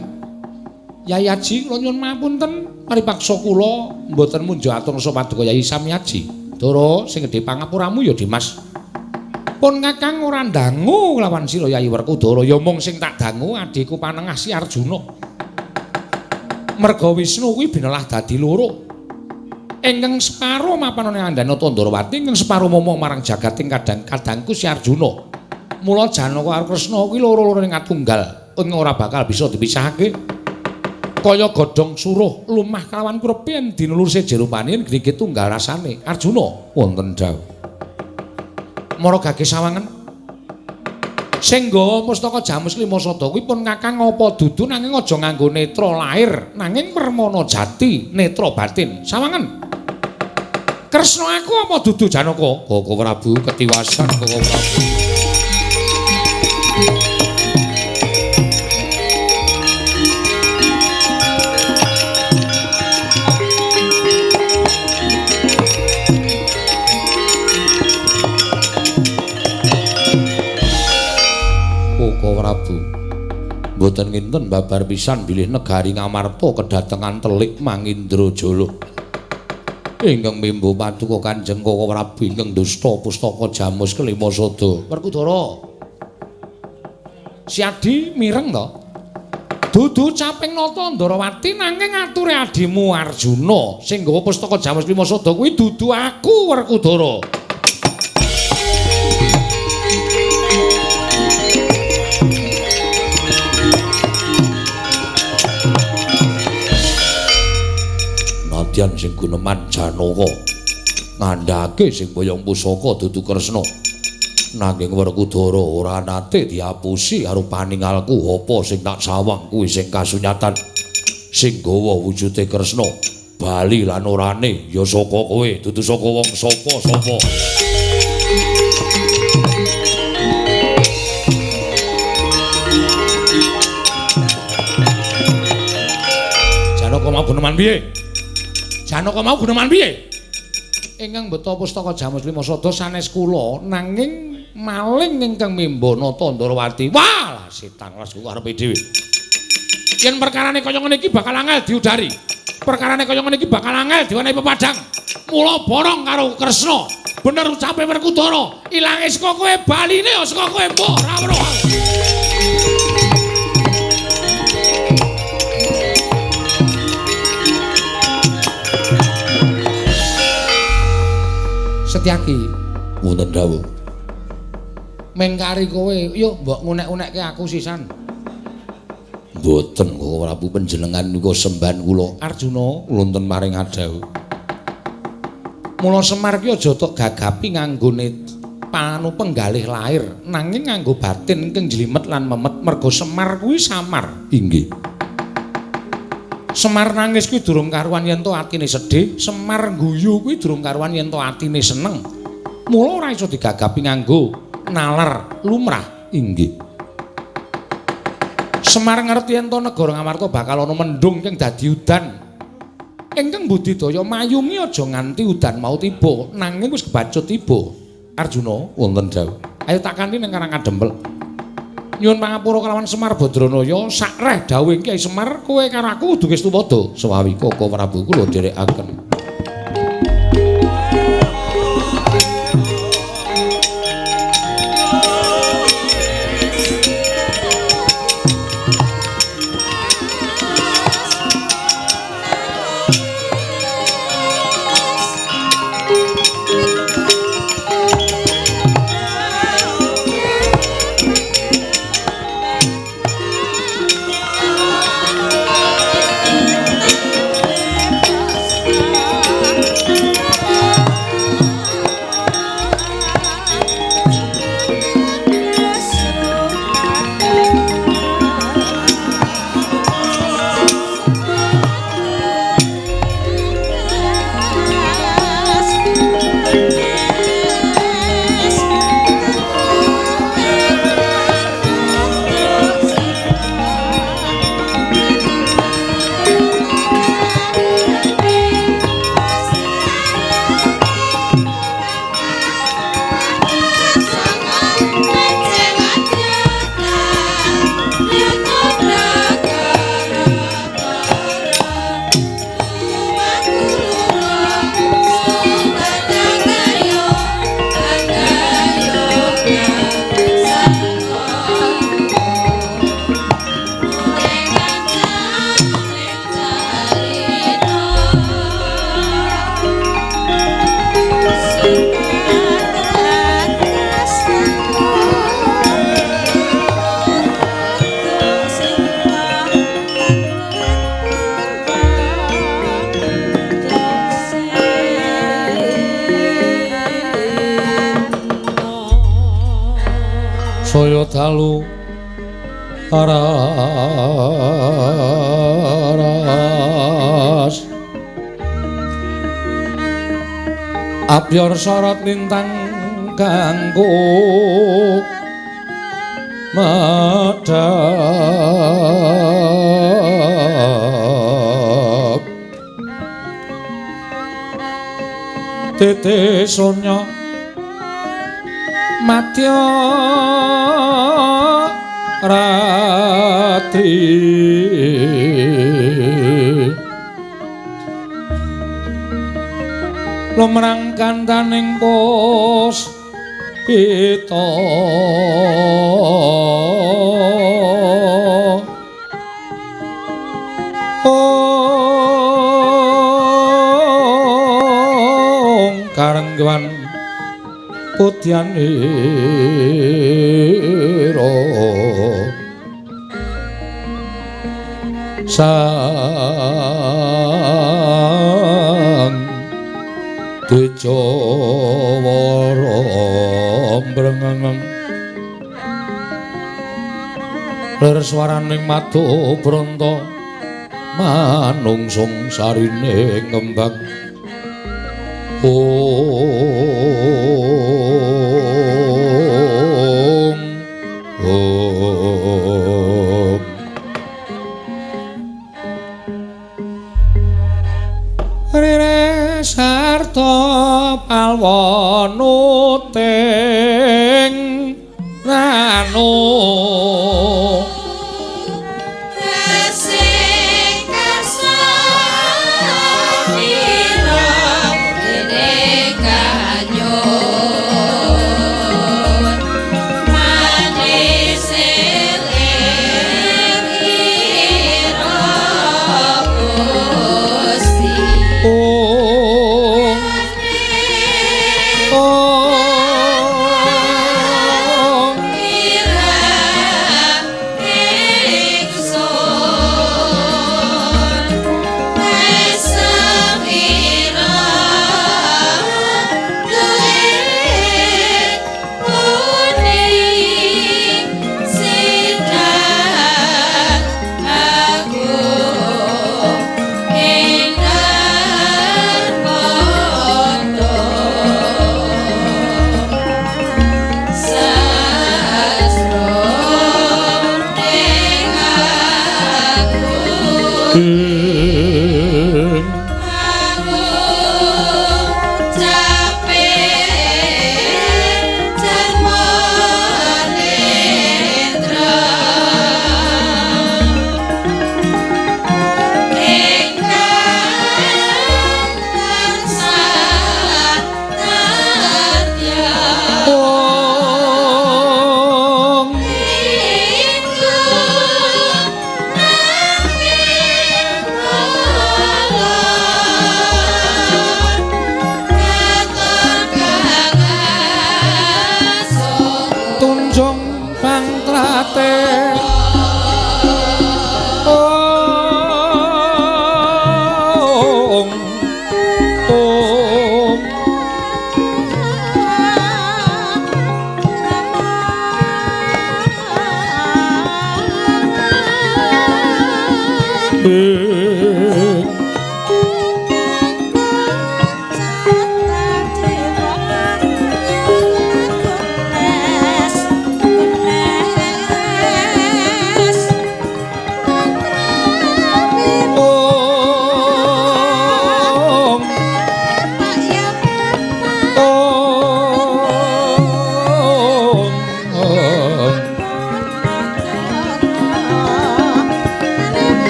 Yai Aji kula nyuwun mapunten paripaksa kula mboten munjo atur nasa paduka Yai Samyaji. Dara sing gedhe pangapuramu ya Dimas. Pun Kakang ora ndangu kelawan sira Yai Werkudara ya mung sing tak dangu adhiku panengah si Arjuna. Merga Wisnu kuwi binelah dadi loro. Ingkang separo mapanane Andana Tandrawati, ingkang separo momong marang jagating kadang-kadangku si Arjuna. Mula Janaka karo Kresna kuwi loro-lorone ngatunggal, ing ora bakal bisa dipisahake. Kaya godhong suruh lumah kalawan kurepe yen dinulur seje rupane yen grige tunggal rasane. Arjuna wonten dawuh. Mara gage sawangen. Sing nggawa pustaka Jamus Lima Sada kuwi pun Kakang apa dudu nanging aja nganggo netra lair, nanging permana jati, netra batin. Sawangen. Kresna aku apa dudu Janaka? Koko Prabu ketiwasan Koko Prabu. Koko Prabu mboten nginten babar pisan bilih negari Ngamarta kedatengan telik Mangindrajala. Ingkang mimbu paduka Kanjeng Koko Prabu ingkang dusta pustaka Jamus Kelima Sada. Werkudara. Siadi mireng to? Dudu caping nata Ndarawati nanging ature adimu Arjuna sing nggawa pustaka Jamus Lima Sada kuwi dudu aku Werkudara. Nadyan sing guneman Janaka ngandhake sing boyong pusaka dudu Kresna. Nanging Werkudara ora nate diapusi karo paningalku apa sing tak sawang kuwi sing kasunyatan. Sing gawa wujude Kresna bali lan orane ya saka kowe dudu saka wong sapa-sapa. Janaka mau guneman piye? Janaka mau guneman piye? Ingkang mbeta pustaka Jamus Lima Sada sanes kula nanging maling ingkang mimba nata Ndarawati. Wah, setan las kuwi karepe dhewe. Yen perkarane kaya ngene iki bakal angel diudari. Perkarane kaya ngene iki bakal angel diwenehi pepadang. Mula borong karo Kresna. Bener ucape Werkudara, ilange saka kowe baline ya saka kowe mbok ora weruh. Setyaki wonten dawuh. Mengkari kowe, yuk mbok ngunek-unekke aku sisan. Mboten kok Prabu panjenengan niku sembahan kula. Arjuna wonten maring adhawuh. Mula Semar ki aja tok gagapi nganggone panu penggalih lair, nanging nganggo batin ingkang jlimet lan memet merga Semar kuwi samar. Inggih. Semar nangis kuwi durung karuan yen to atine sedih, Semar guyu kuwi durung karuan yen to atine seneng. Mula ora iso digagapi nganggo nalar lumrah. Inggih. Semar ngerti yen to negara Ngamarta bakal ana mendung kang dadi udan. Ingkang budidaya mayungi aja nganti udan mau tiba, nanging wis kebacut tiba. Arjuna wonten dawuh. Ayo tak kanthi ning Karang Kadempel. Nyuwun pangapura kelawan Semar Badranaya, sakreh dawuh Kyai Semar, kowe karo aku kudu wis tumadha. Sewawi Koko Prabu kula nderekaken. Saya dalu aras abyor sorot lintang kanggo madhap tete sonya madya ratri lumrang kandaning pos pita Jangkewan putyanira sang Tejawara mbrengeng lir swaraning madu bronto manungsung sarine ngembang. Om Om Rire sarta palwanuting ranu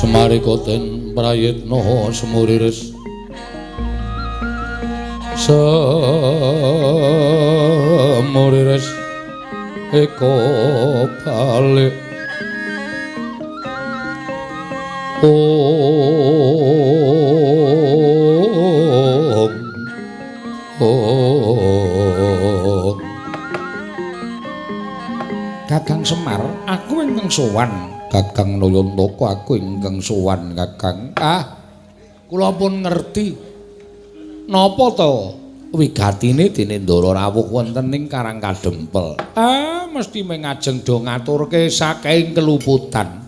Semarikoten prayitna semuriris semuriris eko balik Om Om. Kakang Semar, aku ingkang sowan. Kakang Nayantaka, aku ingkang sowan Kakang. Ah, kula pun ngerti. Napa to wigatine dene Ndara rawuh wonten ing Karang Kadempel? Ah, mesti mengajeng do ngaturke saking keluputan.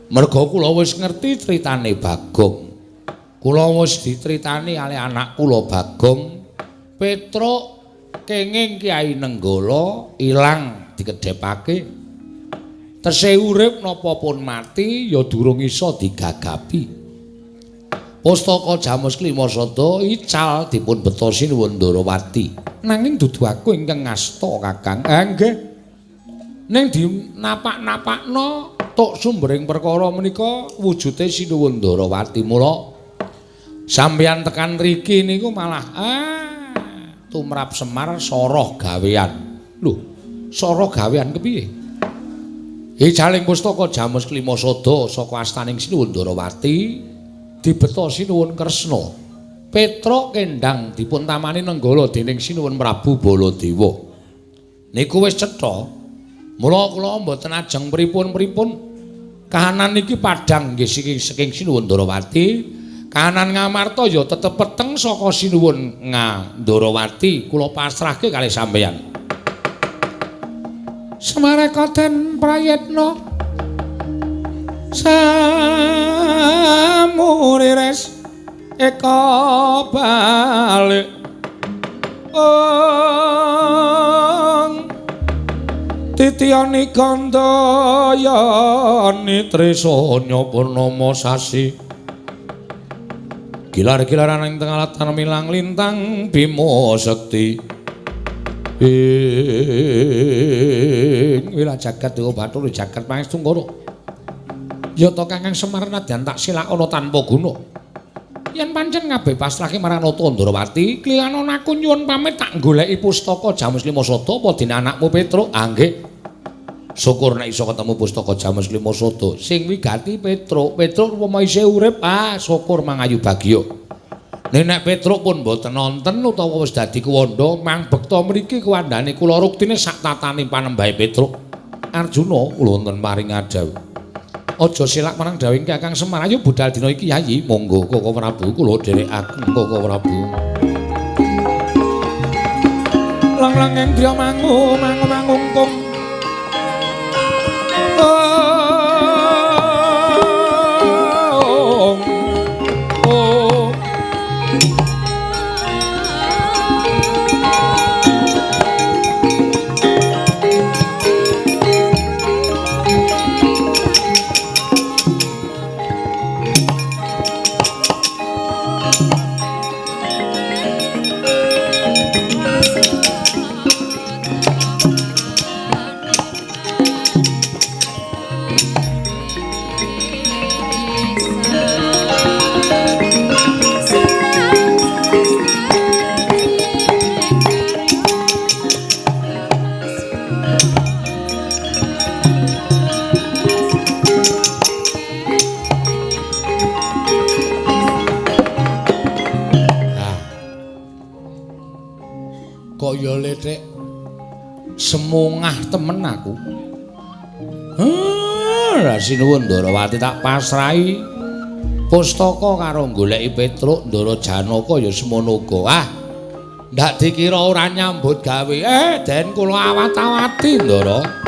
Merga kula wis ngerti critane Bagong. Kula wis dicritani kalih anak kula Bagong. Petruk kenging Kyai Nenggala ilang dikedhepake. Tesih urip napa pun mati ya durung iso digagapi. Pustaka Jamus Klima Sada ical dipun beto Sinuwun Ndarawati. Nanging dudu aku ingkang ngasta Kakang. Ah nggih. Ning dinapak-napakno tok sumbering perkara menika wujude Sinuwun Ndarawati. Mula sampeyan tekan riki niku malah tumrap Semar soroh gawean. Lho, soroh gawean kepiye? Icaling pustaka Jamus Klima Sada saka astaning Sinuwun Ndarawati dibeta Sinuwun Kresna. Petruk kendang dipun tamani Nenggala dening Sinuwun Prabu Baladewa. Niku wis cetha. Mula kula mboten ajeng pripun-pripun. Kahanan niki padhang nggih saking Sinuwun Ndarawati. Kahanan Ngamarta ya tetep peteng saka Sinuwun Ndarawati. Kula pasrahke kalih sampeyan. Semareka den prayitna samurires eka balik ong titiyani gandayani trisanya purnama sasi gilar-gilaran ing tengah latan milang lintang bima sekti ing wilah jagat dewa bathara jagat pangestungkara. Ya to Kakang Semar nadyan tak silakana tanpa guna. Yen pancen kabeh pasrahke marang Nata Ndarawati, klilanon aku nyuwun pamit tak goleki pustaka Jamus Klima Sada apa dene anakmu Petruk? Ah nggih. Syukur nek iso ketemu pustaka Jamus Klima Sada sing wigati Petruk. Petruk upama isih urip, ah syukur mangayu bagya. Nek Petruk pun mboten nonten utawa wis dadi kuwanda, mang bekta mriki kuwandane kula ruktine sak tatane panembahe Petruk. Arjuna kula wonten paring adhawuh. Aja selak marang dawuhing Kakang Semar. Ayo budal dina iki Yayi. Monggo Koko Prabu kula dherekaken Koko Prabu. Lang-langing driya mangu mangu mangungkung. Ong. Oh. Kaya lethek semungah temen aku. Heh, Sinuwun Ndarawati tak pasrahi pustaka karo goleki Petruk Ndara Janaka ya semono uga. Ah, ndak dikira ora nyambut gawe. Den kula awat-awati Ndara.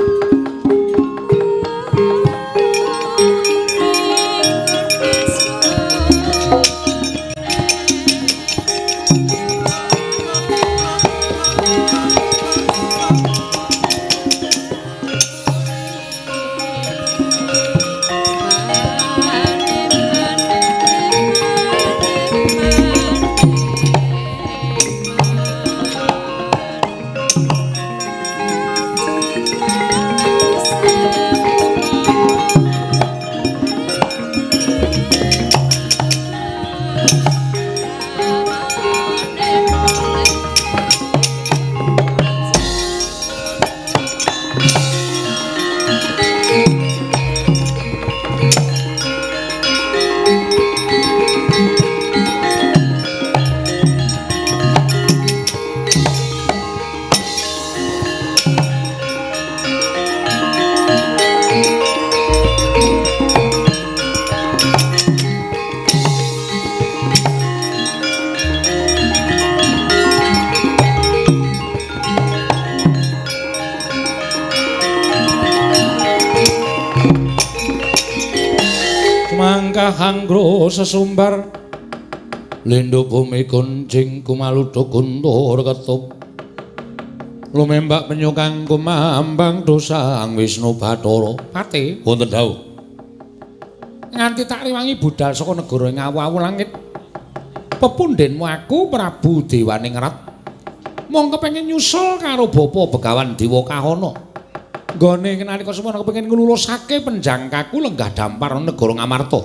Angro sesumbar lindhu bumi kuncing kumaluduk guntur ketup lumembak penyukang kumambang dosang Wisnu Bathara. Pati wonten dawuh. Nganti tak riwangi budal saka negara ngawu-awu langit. Pepundhenmu aku Prabu Dewaningrat mung kepengin nyusul karo Bapa Begawan Dewa Kahana. Nggone nalika semono kepengin nglulusake penjangkaku lenggah dampar negara Ngamarta.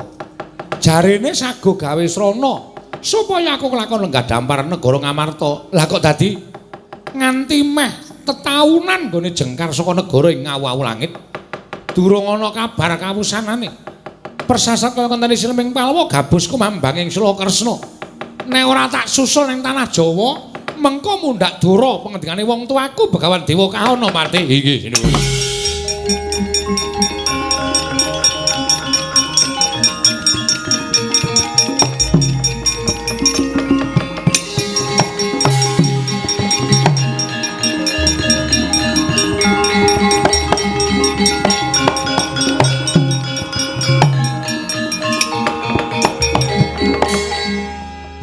Jarene sago gawe srana supaya aku kelakon lenggah dampar negara Ngamarta. Lah kok dadi nganti meh tetaunan nggone jengkar saka negara ing ngawu-awu langit. Durung ana kabar kawusanane. Persasat kaya ngenteni Sileming Palwa gabus kumambang ing Sula Kresna. Nek ora tak susul ning tanah Jawa, mengko mundhak dura pengendikane wong tuaku Begawan Dewa Kahana mati. Inggih, sinuwun.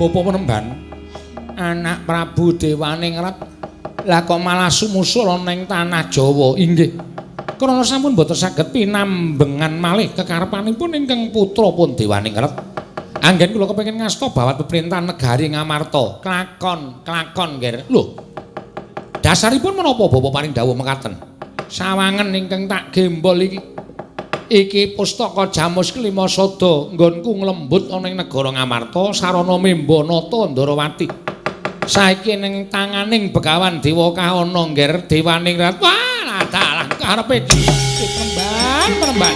Bapak Penemban, anak Prabu Dewaningrat lah kok malah sumusul ana ing tanah Jawa. Inggih. Krana sampun boten saged pinambengan malih kekarepanipun ingkang putra pun Dewaningrat. Anggen kula kepengin ngasta bawat peperintahan negari Ngamarta. Klakon, klakon, Nger. Lho. Dasaripun menapa Bapak paring dawuh mekaten? Sawangen ingkang tak gembol iki. Iki pustaka Jamus Kelima Sada nggonku nglembut ana ing negara Ngamarta sarana memba nata Ndarawati. Saiki ning tanganing Begawan Dewa Kahana Ngger Dewaningrat. Wah, dalah karepe Penemban, Penemban.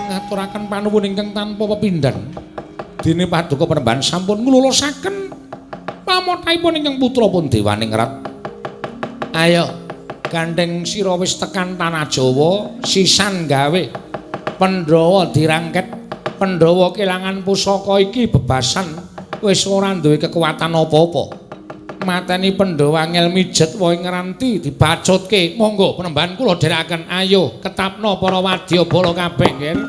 Ngaturaken panuwun ingkang tanpa pepindhan. Dene paduka Penemban sampun nglulusaken pamothaipun ingkang putra pun Dewaningrat. Ayo, gandeng sira wis tekan tanah Jawa, sisan gawe Pandhawa dirangket, Pandhawa kelangan pusaka iki bebasan wis ora duwe kekuatan apa-apa. Mateni Pandhawa angel mijet wae ngranti dibacutke. Monggo Penemban kula dherekaken. Ayo ketapno para wadyabala kabeh, Nger.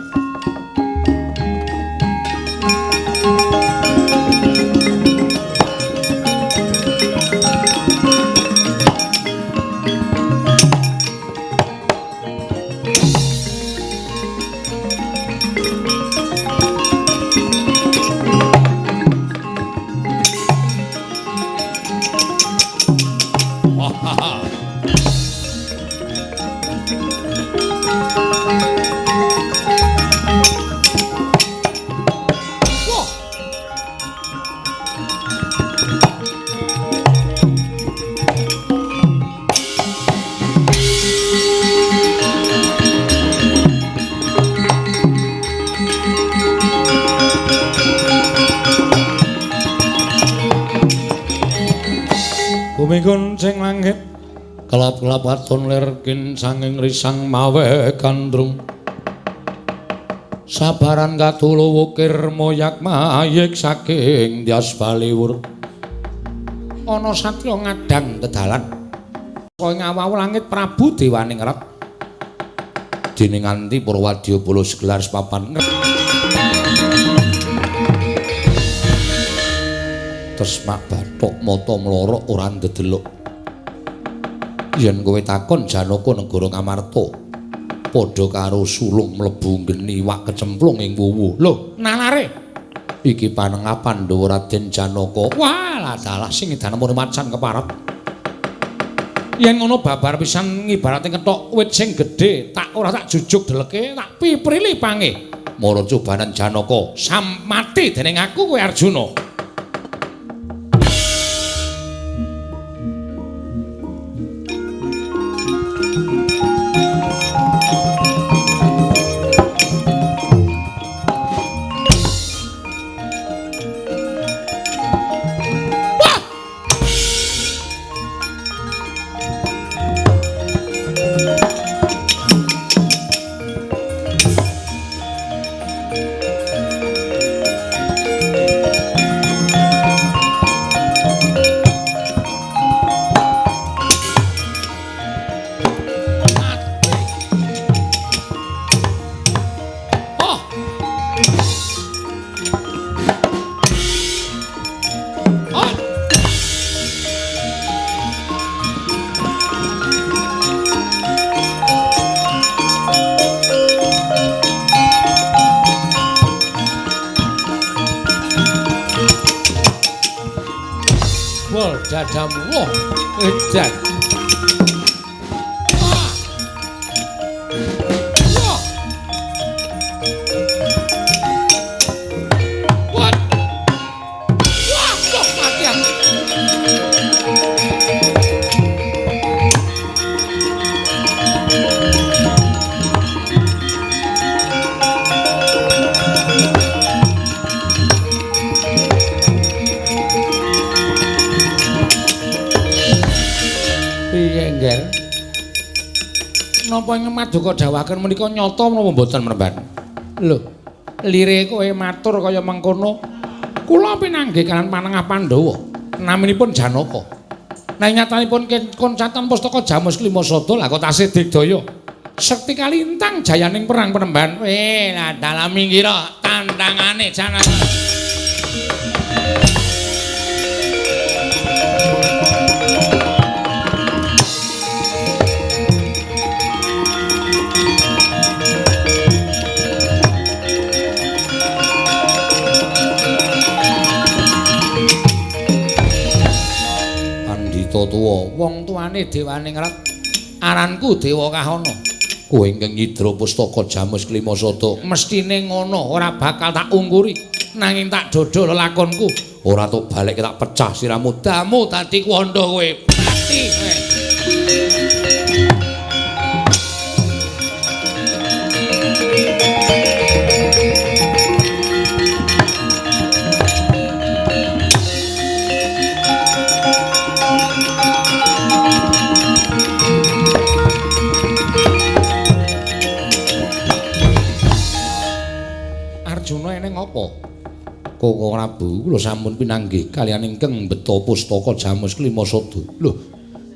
Bumi kuncing langit kelap-kelap waton lir kincanging risang mawe gandrung. Sabaran katulu wukir moyak mayik saking Dyas Baliwur. Ana satriya ngadang tedalan. Kaya ngawawu langit Prabu Dewaningrat. Dene nganti para wadyabala segelar sepapan. Tresmak bathok mata mlorok ora ndedelok. Yen kowe takon Janaka negara Ngamarta padha karo sulung mlebu nggeni wak kecemplung ing wuwu. Lho, nalare iki panengah Pandhawa Raden Janaka. Wah, dalah sing edan macan keparet. Yen ngono babar pisan ngibarate kethok wit sing gedhe, tak ora tak jujuk deleke, tak piprili pange. Mara cobanan Janaka, sam mati dening aku kowe Arjuna. dadamu. Wah, edan. Wah. Wah. Wah, kok mati aku. Piye, Ngger? Napa ing maduka dawuhaken menika nyata menapa mboten Mremban? Lho, lire kowe matur kaya mengkono. Kula pinanggih kaliyan panengah Pandhawa. Naminipun Janaka. Nanging nyatanipun koncatan pustaka Jamus Klima Sada lah kok tasih digdaya. Sekti kalintang jayaning perang Penemban. Weh, lah dalam minggiro tandangane Janaka. Pandhita tuwa, wong tuane Dewaningrat, aranku Dewa Kahana. Kowe ingkang nyidra pustaka Jamus Klima Sada, mestine ngono, ora bakal tak ungkuri, nanging tak dodol lelakonku. Ora tok balik tak pecah siramu, damu dadi kuwanda kowe. Mati kowe. Arjuna eneng apa? Koko Prabu, kula sampun pinanggih kaliyan ingkang mbeta pustaka Jamus Klima Sada. Lho,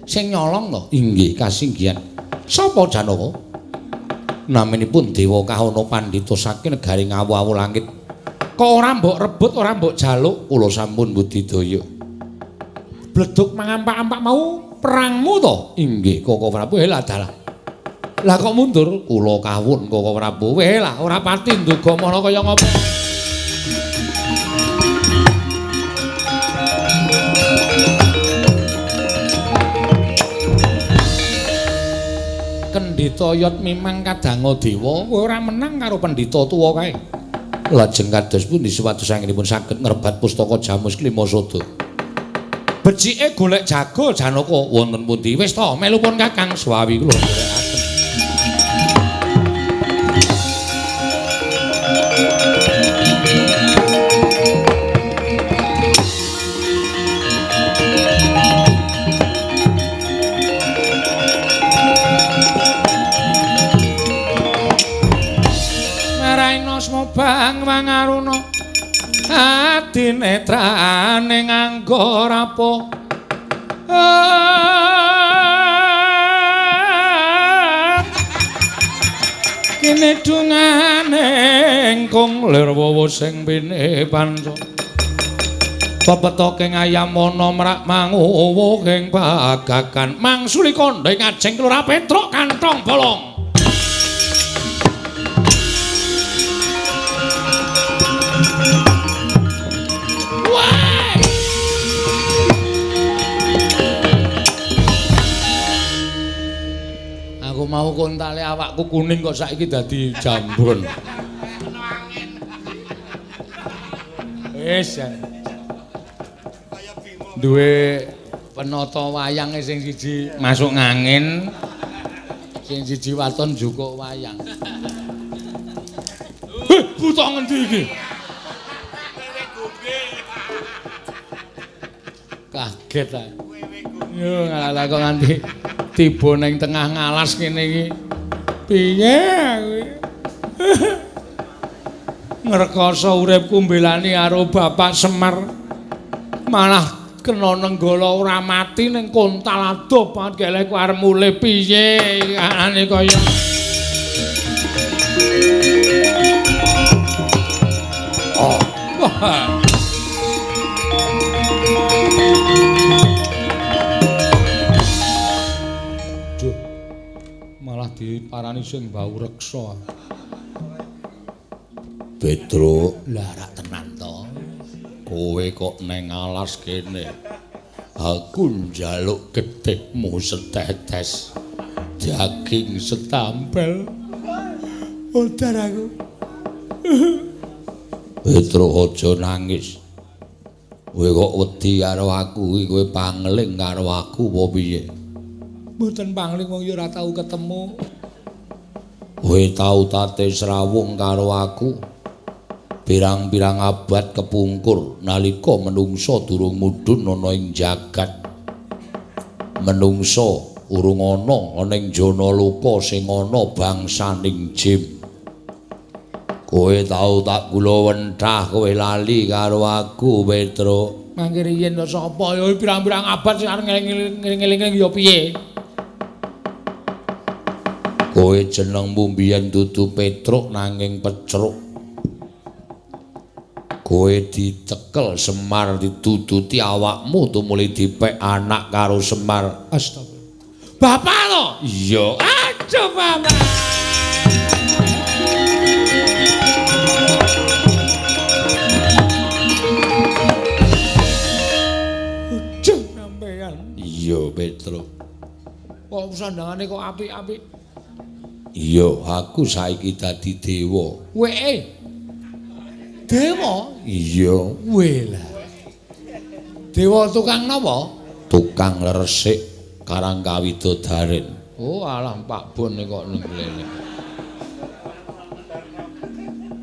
sing nyolong to? Inggih, kasinggihan. Sapa Janaka? Naminipun Dewa Kahana pandhita saking negari Ngawu-awu langit. Kok ora mbok rebut, ora mbok jaluk? Kula sampun budidaya. Bleduk mangampak-ampak mau perangmu to? Inggih, Koko Prabu. Lah dalah. Lah kok mundur? Kula kawun Koko Prabu. Weh lah, ora pati nduga mono kaya ngopo. Kendhita yot mimang kadanga dewa, kowe ora menang karo pendhita tuwa kae. Lajeng kados pundi supados anggenipun saged ngrebat pustaka Jamus Klima Sada? Becike golek jago Janaka wonten pundi? Wis to, melu pun Kakang Swawi kula nderekaken. Bang mangaruna adinetrane nganggo rapo kene dungane engkung lir wowo sing pine panca pepetoke ngayamana mrak manguwuh ing pagagan mangsuli kandha ing ajeng Kelurahan Petruk kantong bolong. Aku mau kontale awakku kuning kok saiki dadi jambon. Wis ya. Duwe penata wayang sing siji masuk ngangin, sing siji waton jukuk wayang. Heh, buta ngendi iki? Kaget ta. Yo ngalah kok nganti tiba ning tengah ngalas kene iki. Piye kuwi? Ngrekoso uripku mbelani karo Bapak Semar. Malah kena nenggala ora mati ning kontal adoh banget gelekku arep mulih piye anane kaya. Oh. Wah. Duh. Malah diparani sing bau reksa. Petruk, lah rak tenan to. Kowe kok neng alas kene. Aku njaluk getihmu setetes, daging setampel. Modar aku. Petruk aja nangis. Kowe kok wedi karo aku, kowe pangling karo aku apa piye? Mboten pangling wong ya ora tau ketemu. Kowe tau tate srawung karo aku. Pirang-pirang abad kepungkur nalika menungsa durung mudhun ana ing jagat. Menungsa urung ana ning jana loka sing ana bangsaning jim. Kowe tau tak kula wentah, kowe lali karo aku, Petruk. Mangke riyen to sapa ya pirang-pirang abad sing arep ngeling-eling ya piye? Kowe jenengmu mbiyen dudu Petruk nanging Pecruk. Kowe dicekel Semar, dituduti awakmu tumuli dipek anak karo Semar. Astagfirullah. Bapak to? Iya. Aduh, Bapak. Aduh, sampean. Iya, Petruk. Kok sandangane kok apik-apik? Iya, aku saiki dadi dewa. Weke. Dewa? Iya. Wela. Dewa tukang napa? Tukang resik Karang Kawidodaren. Oh, alah Pak Bon kok ning lene.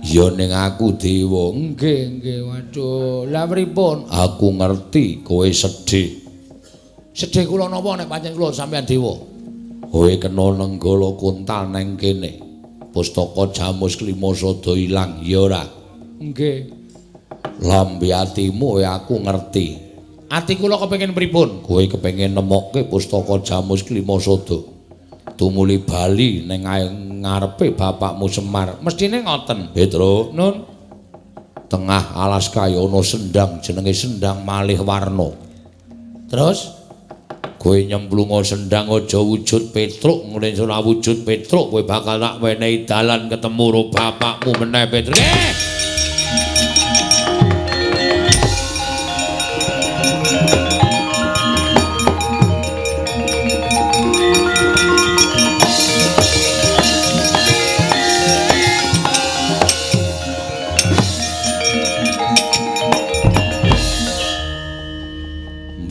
Ya ning aku dewa. Nggih, nggih. Waduh, lah pripun? Aku ngerti kowe sedih. Sedih kula napa nek pancen kula sampean dewa? Kowe kena nenggala kuntal neng kene. Pustaka Jamus Klima Sada ilang, ya ora? Nggih. Lambe atimu aku ngerti. Ati kula kepengin pripun? Kowe kepengin nemokke pustaka Jamus Klima Sada. Tumuli bali ning ngarepe bapakmu Semar. Mestine ngoten. Petruk, Nun. Tengah alas kaya ana sendang jenenge Sendang Malih Warna. Terus kowe nyemplunga sendang aja wujud Petruk, ngene ora wujud Petruk kowe bakal tak wenehi dalan ketemu karo bapakmu meneh Petruk.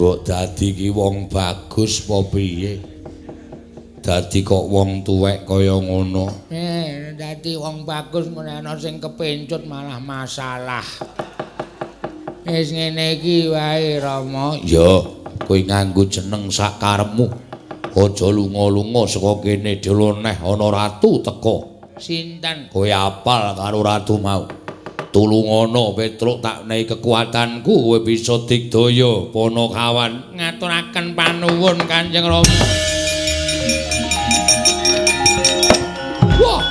Mbok dadi ki wong bagus apa piye? Dadi kok wong tuwek kaya ngono. Dadi wong bagus ngono ana sing kepencut malah masalah. Wis ngene iki wae Rama. Ya, kowe nganggo jeneng sak karepmu. Aja lunga-lunga saka kene dhewe neh ana ratu teka. Sinten? Kowe apal karo ratu mau. Tulungono Petruk, tak nehi kekuatanku kowe bisa digdaya Panakawan. Ngaturaken panuwun Kanjeng Rama. Wah.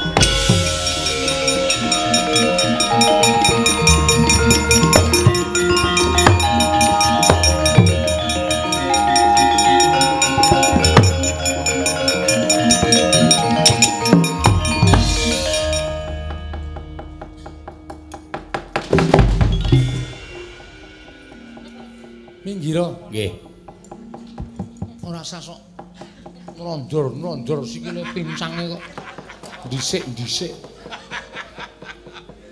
Minggiro. Nggih. Ora usah sok nronjor-nronjor sikile pincange kok dhisik-dhisik.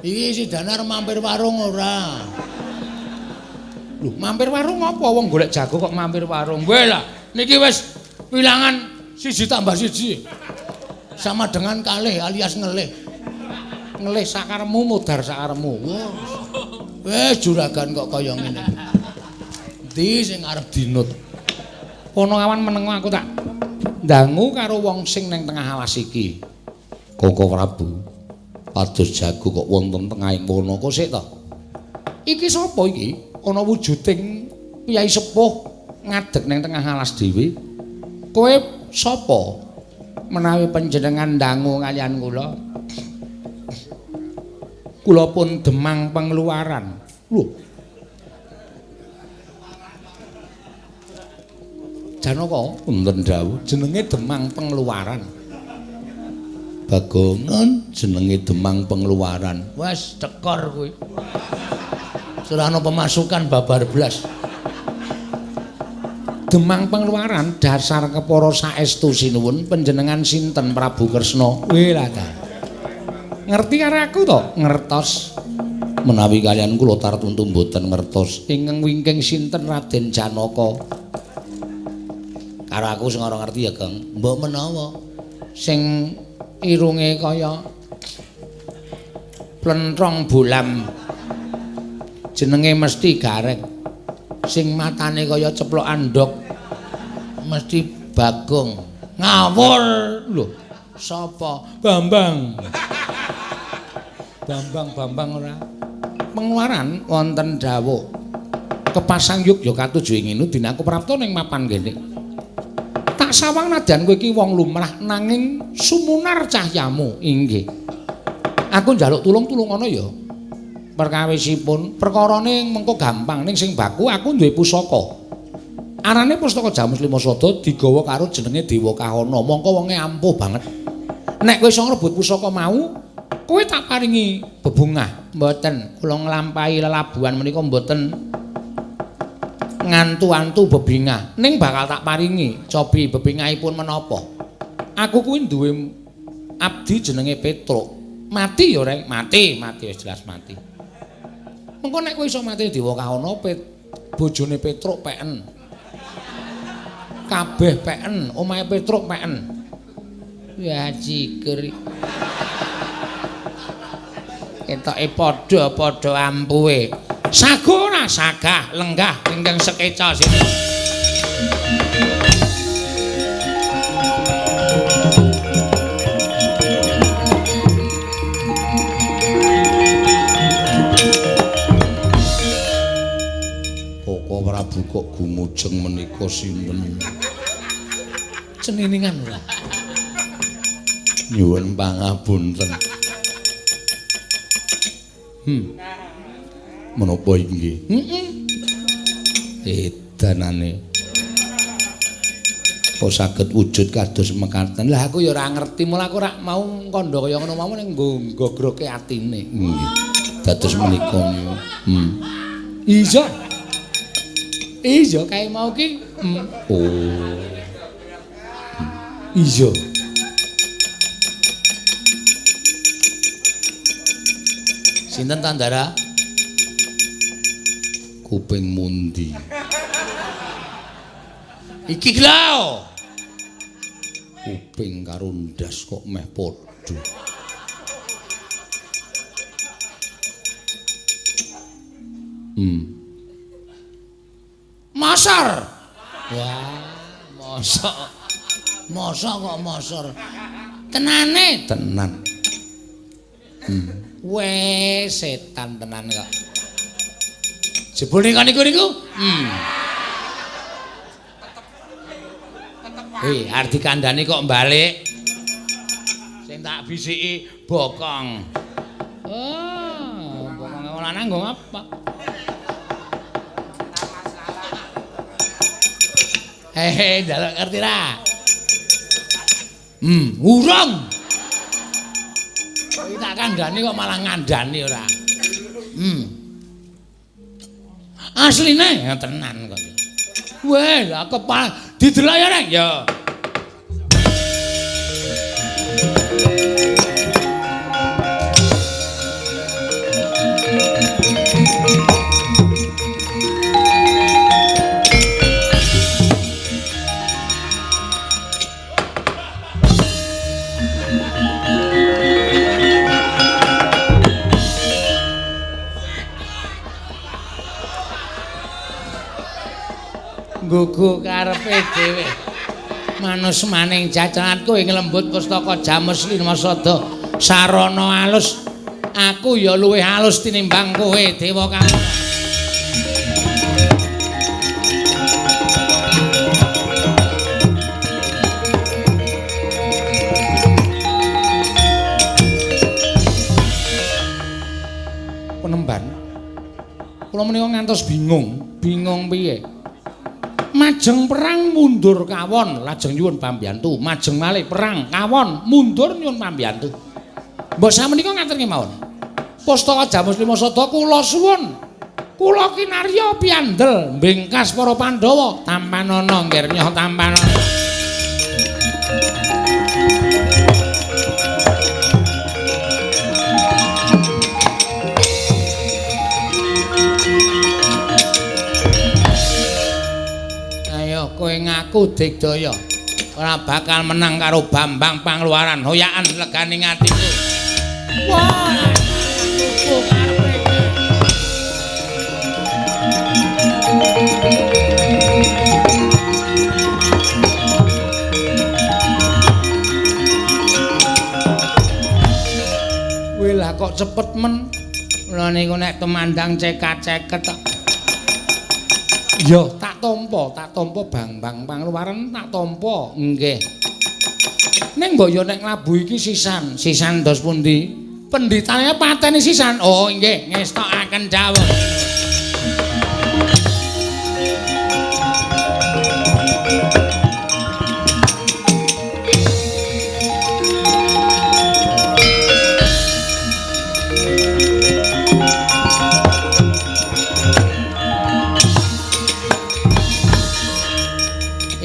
Iki si Danar mampir warung ora? Lho, mampir warung apa wong golek jago kok mampir warung? Weh lah, niki wis wilangan 1 tambah 1. Sama dengan kalih alias ngelih. Ngelih sakaremu modar sakaremu. Wah. Wes juragan kok kaya ngene. Endi sing arep dinut? Panakawan meneng aku tak ndangu karo wong sing neng tengah alas iki. Koko Prabu, pados jago kok wonten tengahing wana kok sik to? Iki sapa iki? Ana wujuding piyai sepuh ngadeg neng tengah alas dhewe. Kowe sapa? Menawi panjenengan ndangu kaliyan kula. Kula pun Demang Pengluaran. Lho. Janaka wonten dawuh jenenge Demang Pengluaran. Bagongan jenenge Demang Pengluaran. Wes cekor kuwi. Ora ana pemasukan babar blas. Demang Pangluaran dasar kepara saestu sinuwun panjenengan sinten Prabu Kresna? Weh lah ta. Ngerti karo aku to? Ngertos. Menawi kalian kula tartuntu mboten ngertos. Ingkang wingking sinten Raden Janaka? Karo aku sing ora ngerti ya, Geng. Mbok menawa sing irunge kaya plentrong bolam. Jenenge mesti Gareng. Sing matane kaya ceplokan ndok mesti Bagong. Ngawur lho. Sapa? Bambang. Bambang ora. Pengeluaran wonten dawuh. Kepasang yuk ya katuju ing ngene dinaku prapta ning mapan kene. Tak sawang nadyan kowe iki wong lumrah nanging sumunar cahyamu inggih. Aku njaluk tulung-tulung ana ya. Perkawisipun perkarane mengko gampang ning sing baku aku duwe pusaka. Arane Pustaka Jamus Lima Sada digawa karo jenenge Dewa Kahana. Mongko wonge ampuh banget. Nek kowe iso ngrebut pusaka mau, kowe tak paringi bebungah. Mboten, kula nglampahi lelabuhan menika mboten ngantu-antu bebingah. Ning bakal tak paringi cobi bebingahipun menapa. Aku kuwi duwe abdi jenenge Petruk. Mati ya, Reng? Mati, mati wis jelas mati. Mengko nek kowe iso mati Dewa Kahana, bojone Petruk peken. Kabeh peken, omahe Petruk peken. Ya jiger. Ketoke padha-padha ampuhe. Sago ora sagah lenggah ingkang sekeca sini. Koko Prabu kok gumujeng menika sinten? Ceniningan ora. Nyuwun pangapunten. Menapa inggih? Heeh. Edanane. Kok saged wujud kados mekaten? Lah aku ya ora ngerti, mula aku ora mau kandha kaya ngono mau ning nggo ggroke atine. Nggih. Dados menika niku. Iya. Iya kae mau ki. Oh. Iya. Sinten Tandara? Kuping mundi. Iki lho. Kuping karo ndas kok meh padha. Mosor. Wah, mosok. Mosok kok mosor. Tenane, tenan. Weh, setan tenan kok. Jebul niku niku. Hei, arep dikandani kok balik. Sing tak bisiki bokong. Oh, bokong wong lanang nggo apa? Hehe, njaluk ngerti ra? Urung. Iki tak kandhani kok malah ngandani ora. Asline ya tenan kok. Weh, lah kepala didelok ya, Reng? Ya. Gugu karepe dhewe. Manus maning jajanganku ing lembut pustaka Jamus Lima Sada sarana alus. Aku ya luwih alus tinimbang kowe Dewa Kahana. Penemban. Kula menika ngantos bingung, bingung piye? Majeng perang mundur kawon lajeng nyuwun pambiyantu, majeng malih perang kawon mundur nyuwun pambiyantu. Mbok samenika ngaten kemawon. Pustaka Jamus Lima Sada kula suwun Kula kinarya piandel mbingkas para Pandhawa. Tampanana ngger nyoh tampanana. Ayo kowe ngaku digdaya. Ora bakal menang karo Bambang Pangluaran. Hoyakan legane atiku. Wah, aku karepe iki. Kowe lah kok cepet men. Kula niku nek tumandang cekat-ceket tok. Ya, tak tampa Bambang Pangluaran tak tampa. Nggih. Ning mbok ya nek nglabu iki sisan, sisan dos pundi? Pendhitane pateni sisan. Oh, nggih, ngestokaken dawuh.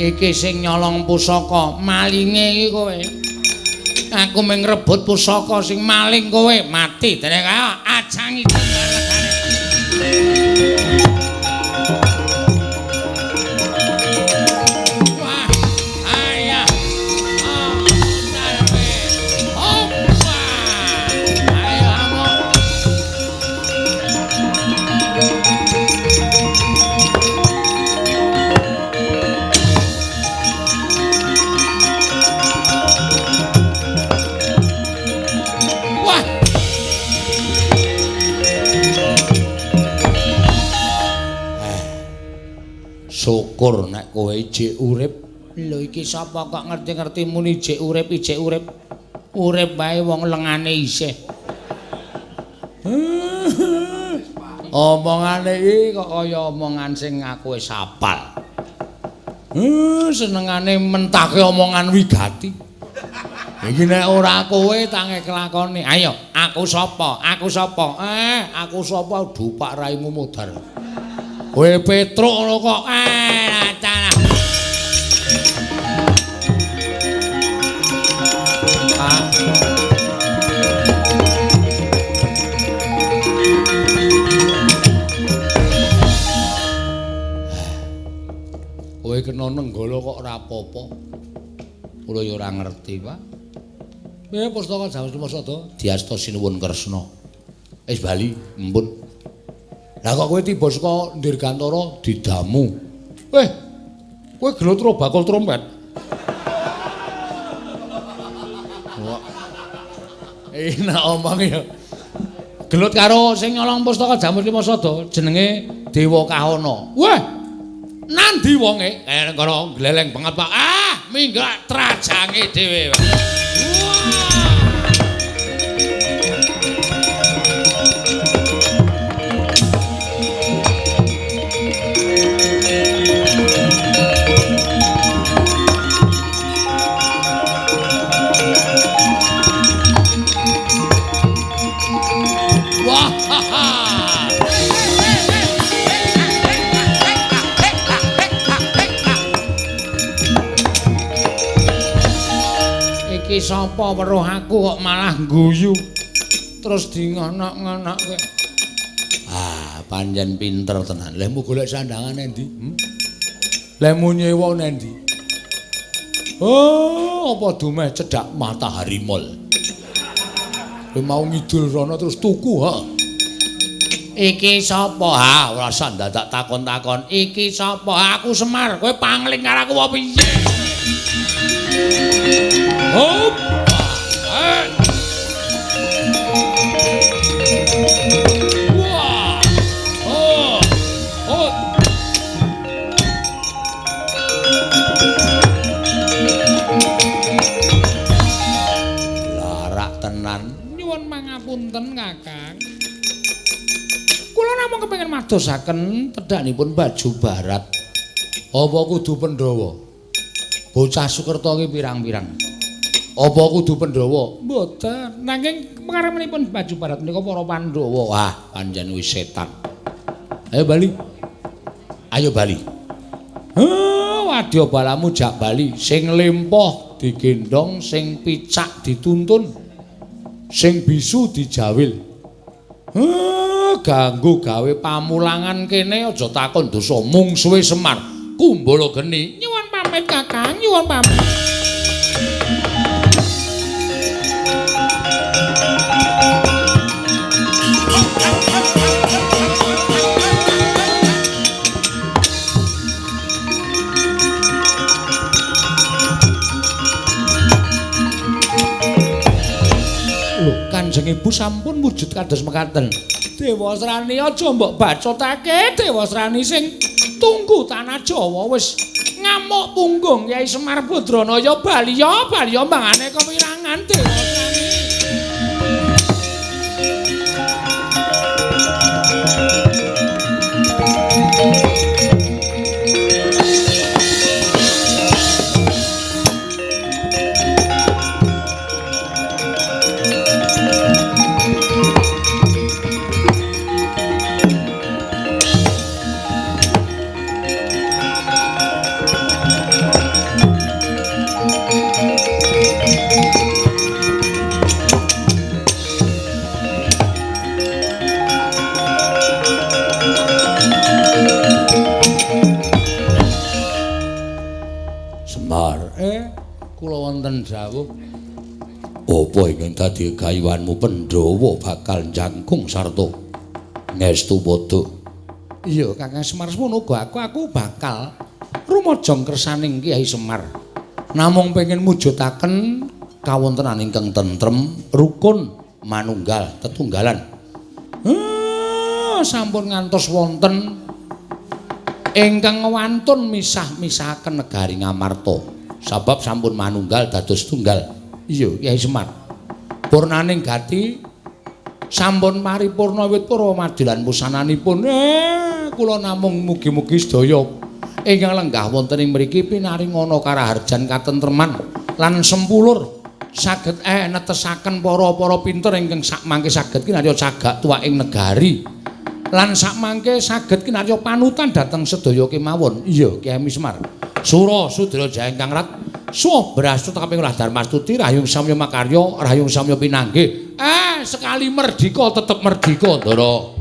Iki sing nyolong pusaka, malinge iki kowe. Aku mung ngrebut pusaka sing maling kowe, mati dene kaya ajangi legane. Wah, ayah. Oh, dalpe. Opa. Ayo amuk. Syukur nek kowe ijik urip. Lho iki sapa kok ngerti-ngerti muni ijik urip, ijik urip. Urip wae wong lengane isih. Omongane iki kok kaya omongan sing aku wis hafal. Senengane mentake omongan wigati. Iki nek ora kowe tange kelakone. Ayo, aku sapa? Aku sapa? Aku sapa dupak raimu modar. Kowe Petruk ngono kok. Tanah. Kowe kena nenggala kok ora apa-apa. Kula ya ora ngerti, Pak. Piye pustaka Jawa Sada diasta sinuwun Kresna. Wis bali, empun. Lah kok kowe tiba saka Dirgantara didamu. Kowe gelut ro bakul trompet. Wah. Enak omong ya. Gelut karo sing nyolong pustaka Jamus Lima Sada jenenge Dewa Kahana. Wah. Nandi wonge? Kono gleleng banget, Pak. Ah, minggah trajange dhewe. Wah. Iki sapa weruh aku kok malah guyu. Terus di ngono-ngonoke. Ah, pancen pinter tenan. Lehmu golek sandangan endi? Lehmu nyewa nendi? Oh, apa dumeh cedhak Matahari Mall. Kowe mau ngidul rono terus tuku, ha? Iki sapa? Ha, ora usah dadak takon-takon. Iki sapa? Aku Semar. Kowe pangling karo aku apa piye? Hop. Wah. Oh. Oh. Larak tenan. Nyuwun mangapunten, Kakang. Kula namung kepengin madosaken tedhanipun baju barat. Apa kudu Pandhawa? Bocah Sukerta iki pirang-pirang. Apa kudu Pandhawa? Mboten. Nanging pengarepanipun baju barat menika para Pandhawa. Wah, pancen wis setan. Ayo bali. Ayo bali. Wadya balamu jak bali, sing lempoh digendhong, sing picak dituntun, sing bisu dijawil. Ganggu gawe pamulangan kene aja takon dosa mungsuhe Semar. Kumbala geni. Nyuwun pamit Kakang, nyuwun pamit. Kanjeng Ibu sampun wujud kados mekaten. Dewasrani aja mbok bacotake, Dewasrani sing tunggu tanah Jawa wis ngamuk punggung Kyai Semar Badranaya baliya baliya mangane kewirangan Dewasrani. Dawuh apa ingkang dadi gayuhanmu Pandhawa bakal jangkung sarta ngestu padha? Iya Kakang Semar, semono uga aku bakal rumajang kersaning Kyai Semar. Namung pengin mujudaken kawontenan ingkang tentrem, rukun, manunggal, tetunggalan. Sampun ngantos wonten ingkang wantun misah-misahaken negari Ngamarta. Sabab sampun manunggal dados tunggal. Iya Kyai Semar. Purnaning gati sampun paripurna wit purwa madilan wusananipun. Kula namung mugi-mugi sedaya ingkang lenggah wonten ing mriki pinaringana karaharjan katentreman lan sempulur saged netesaken para-para pinter ingkang sakmangke saged kinarya cagak tuwa ing negari lan sakmangke saged kinarya panutan dhateng sedaya kemawon. Iya Kyai Semar. Sura Sudra Jaya ingkang rat suwa brastu kaping olah Darmastuti rahayung samya makarya rahayung samya pinanggih. Sekali merdika tetep merdika, Ndara.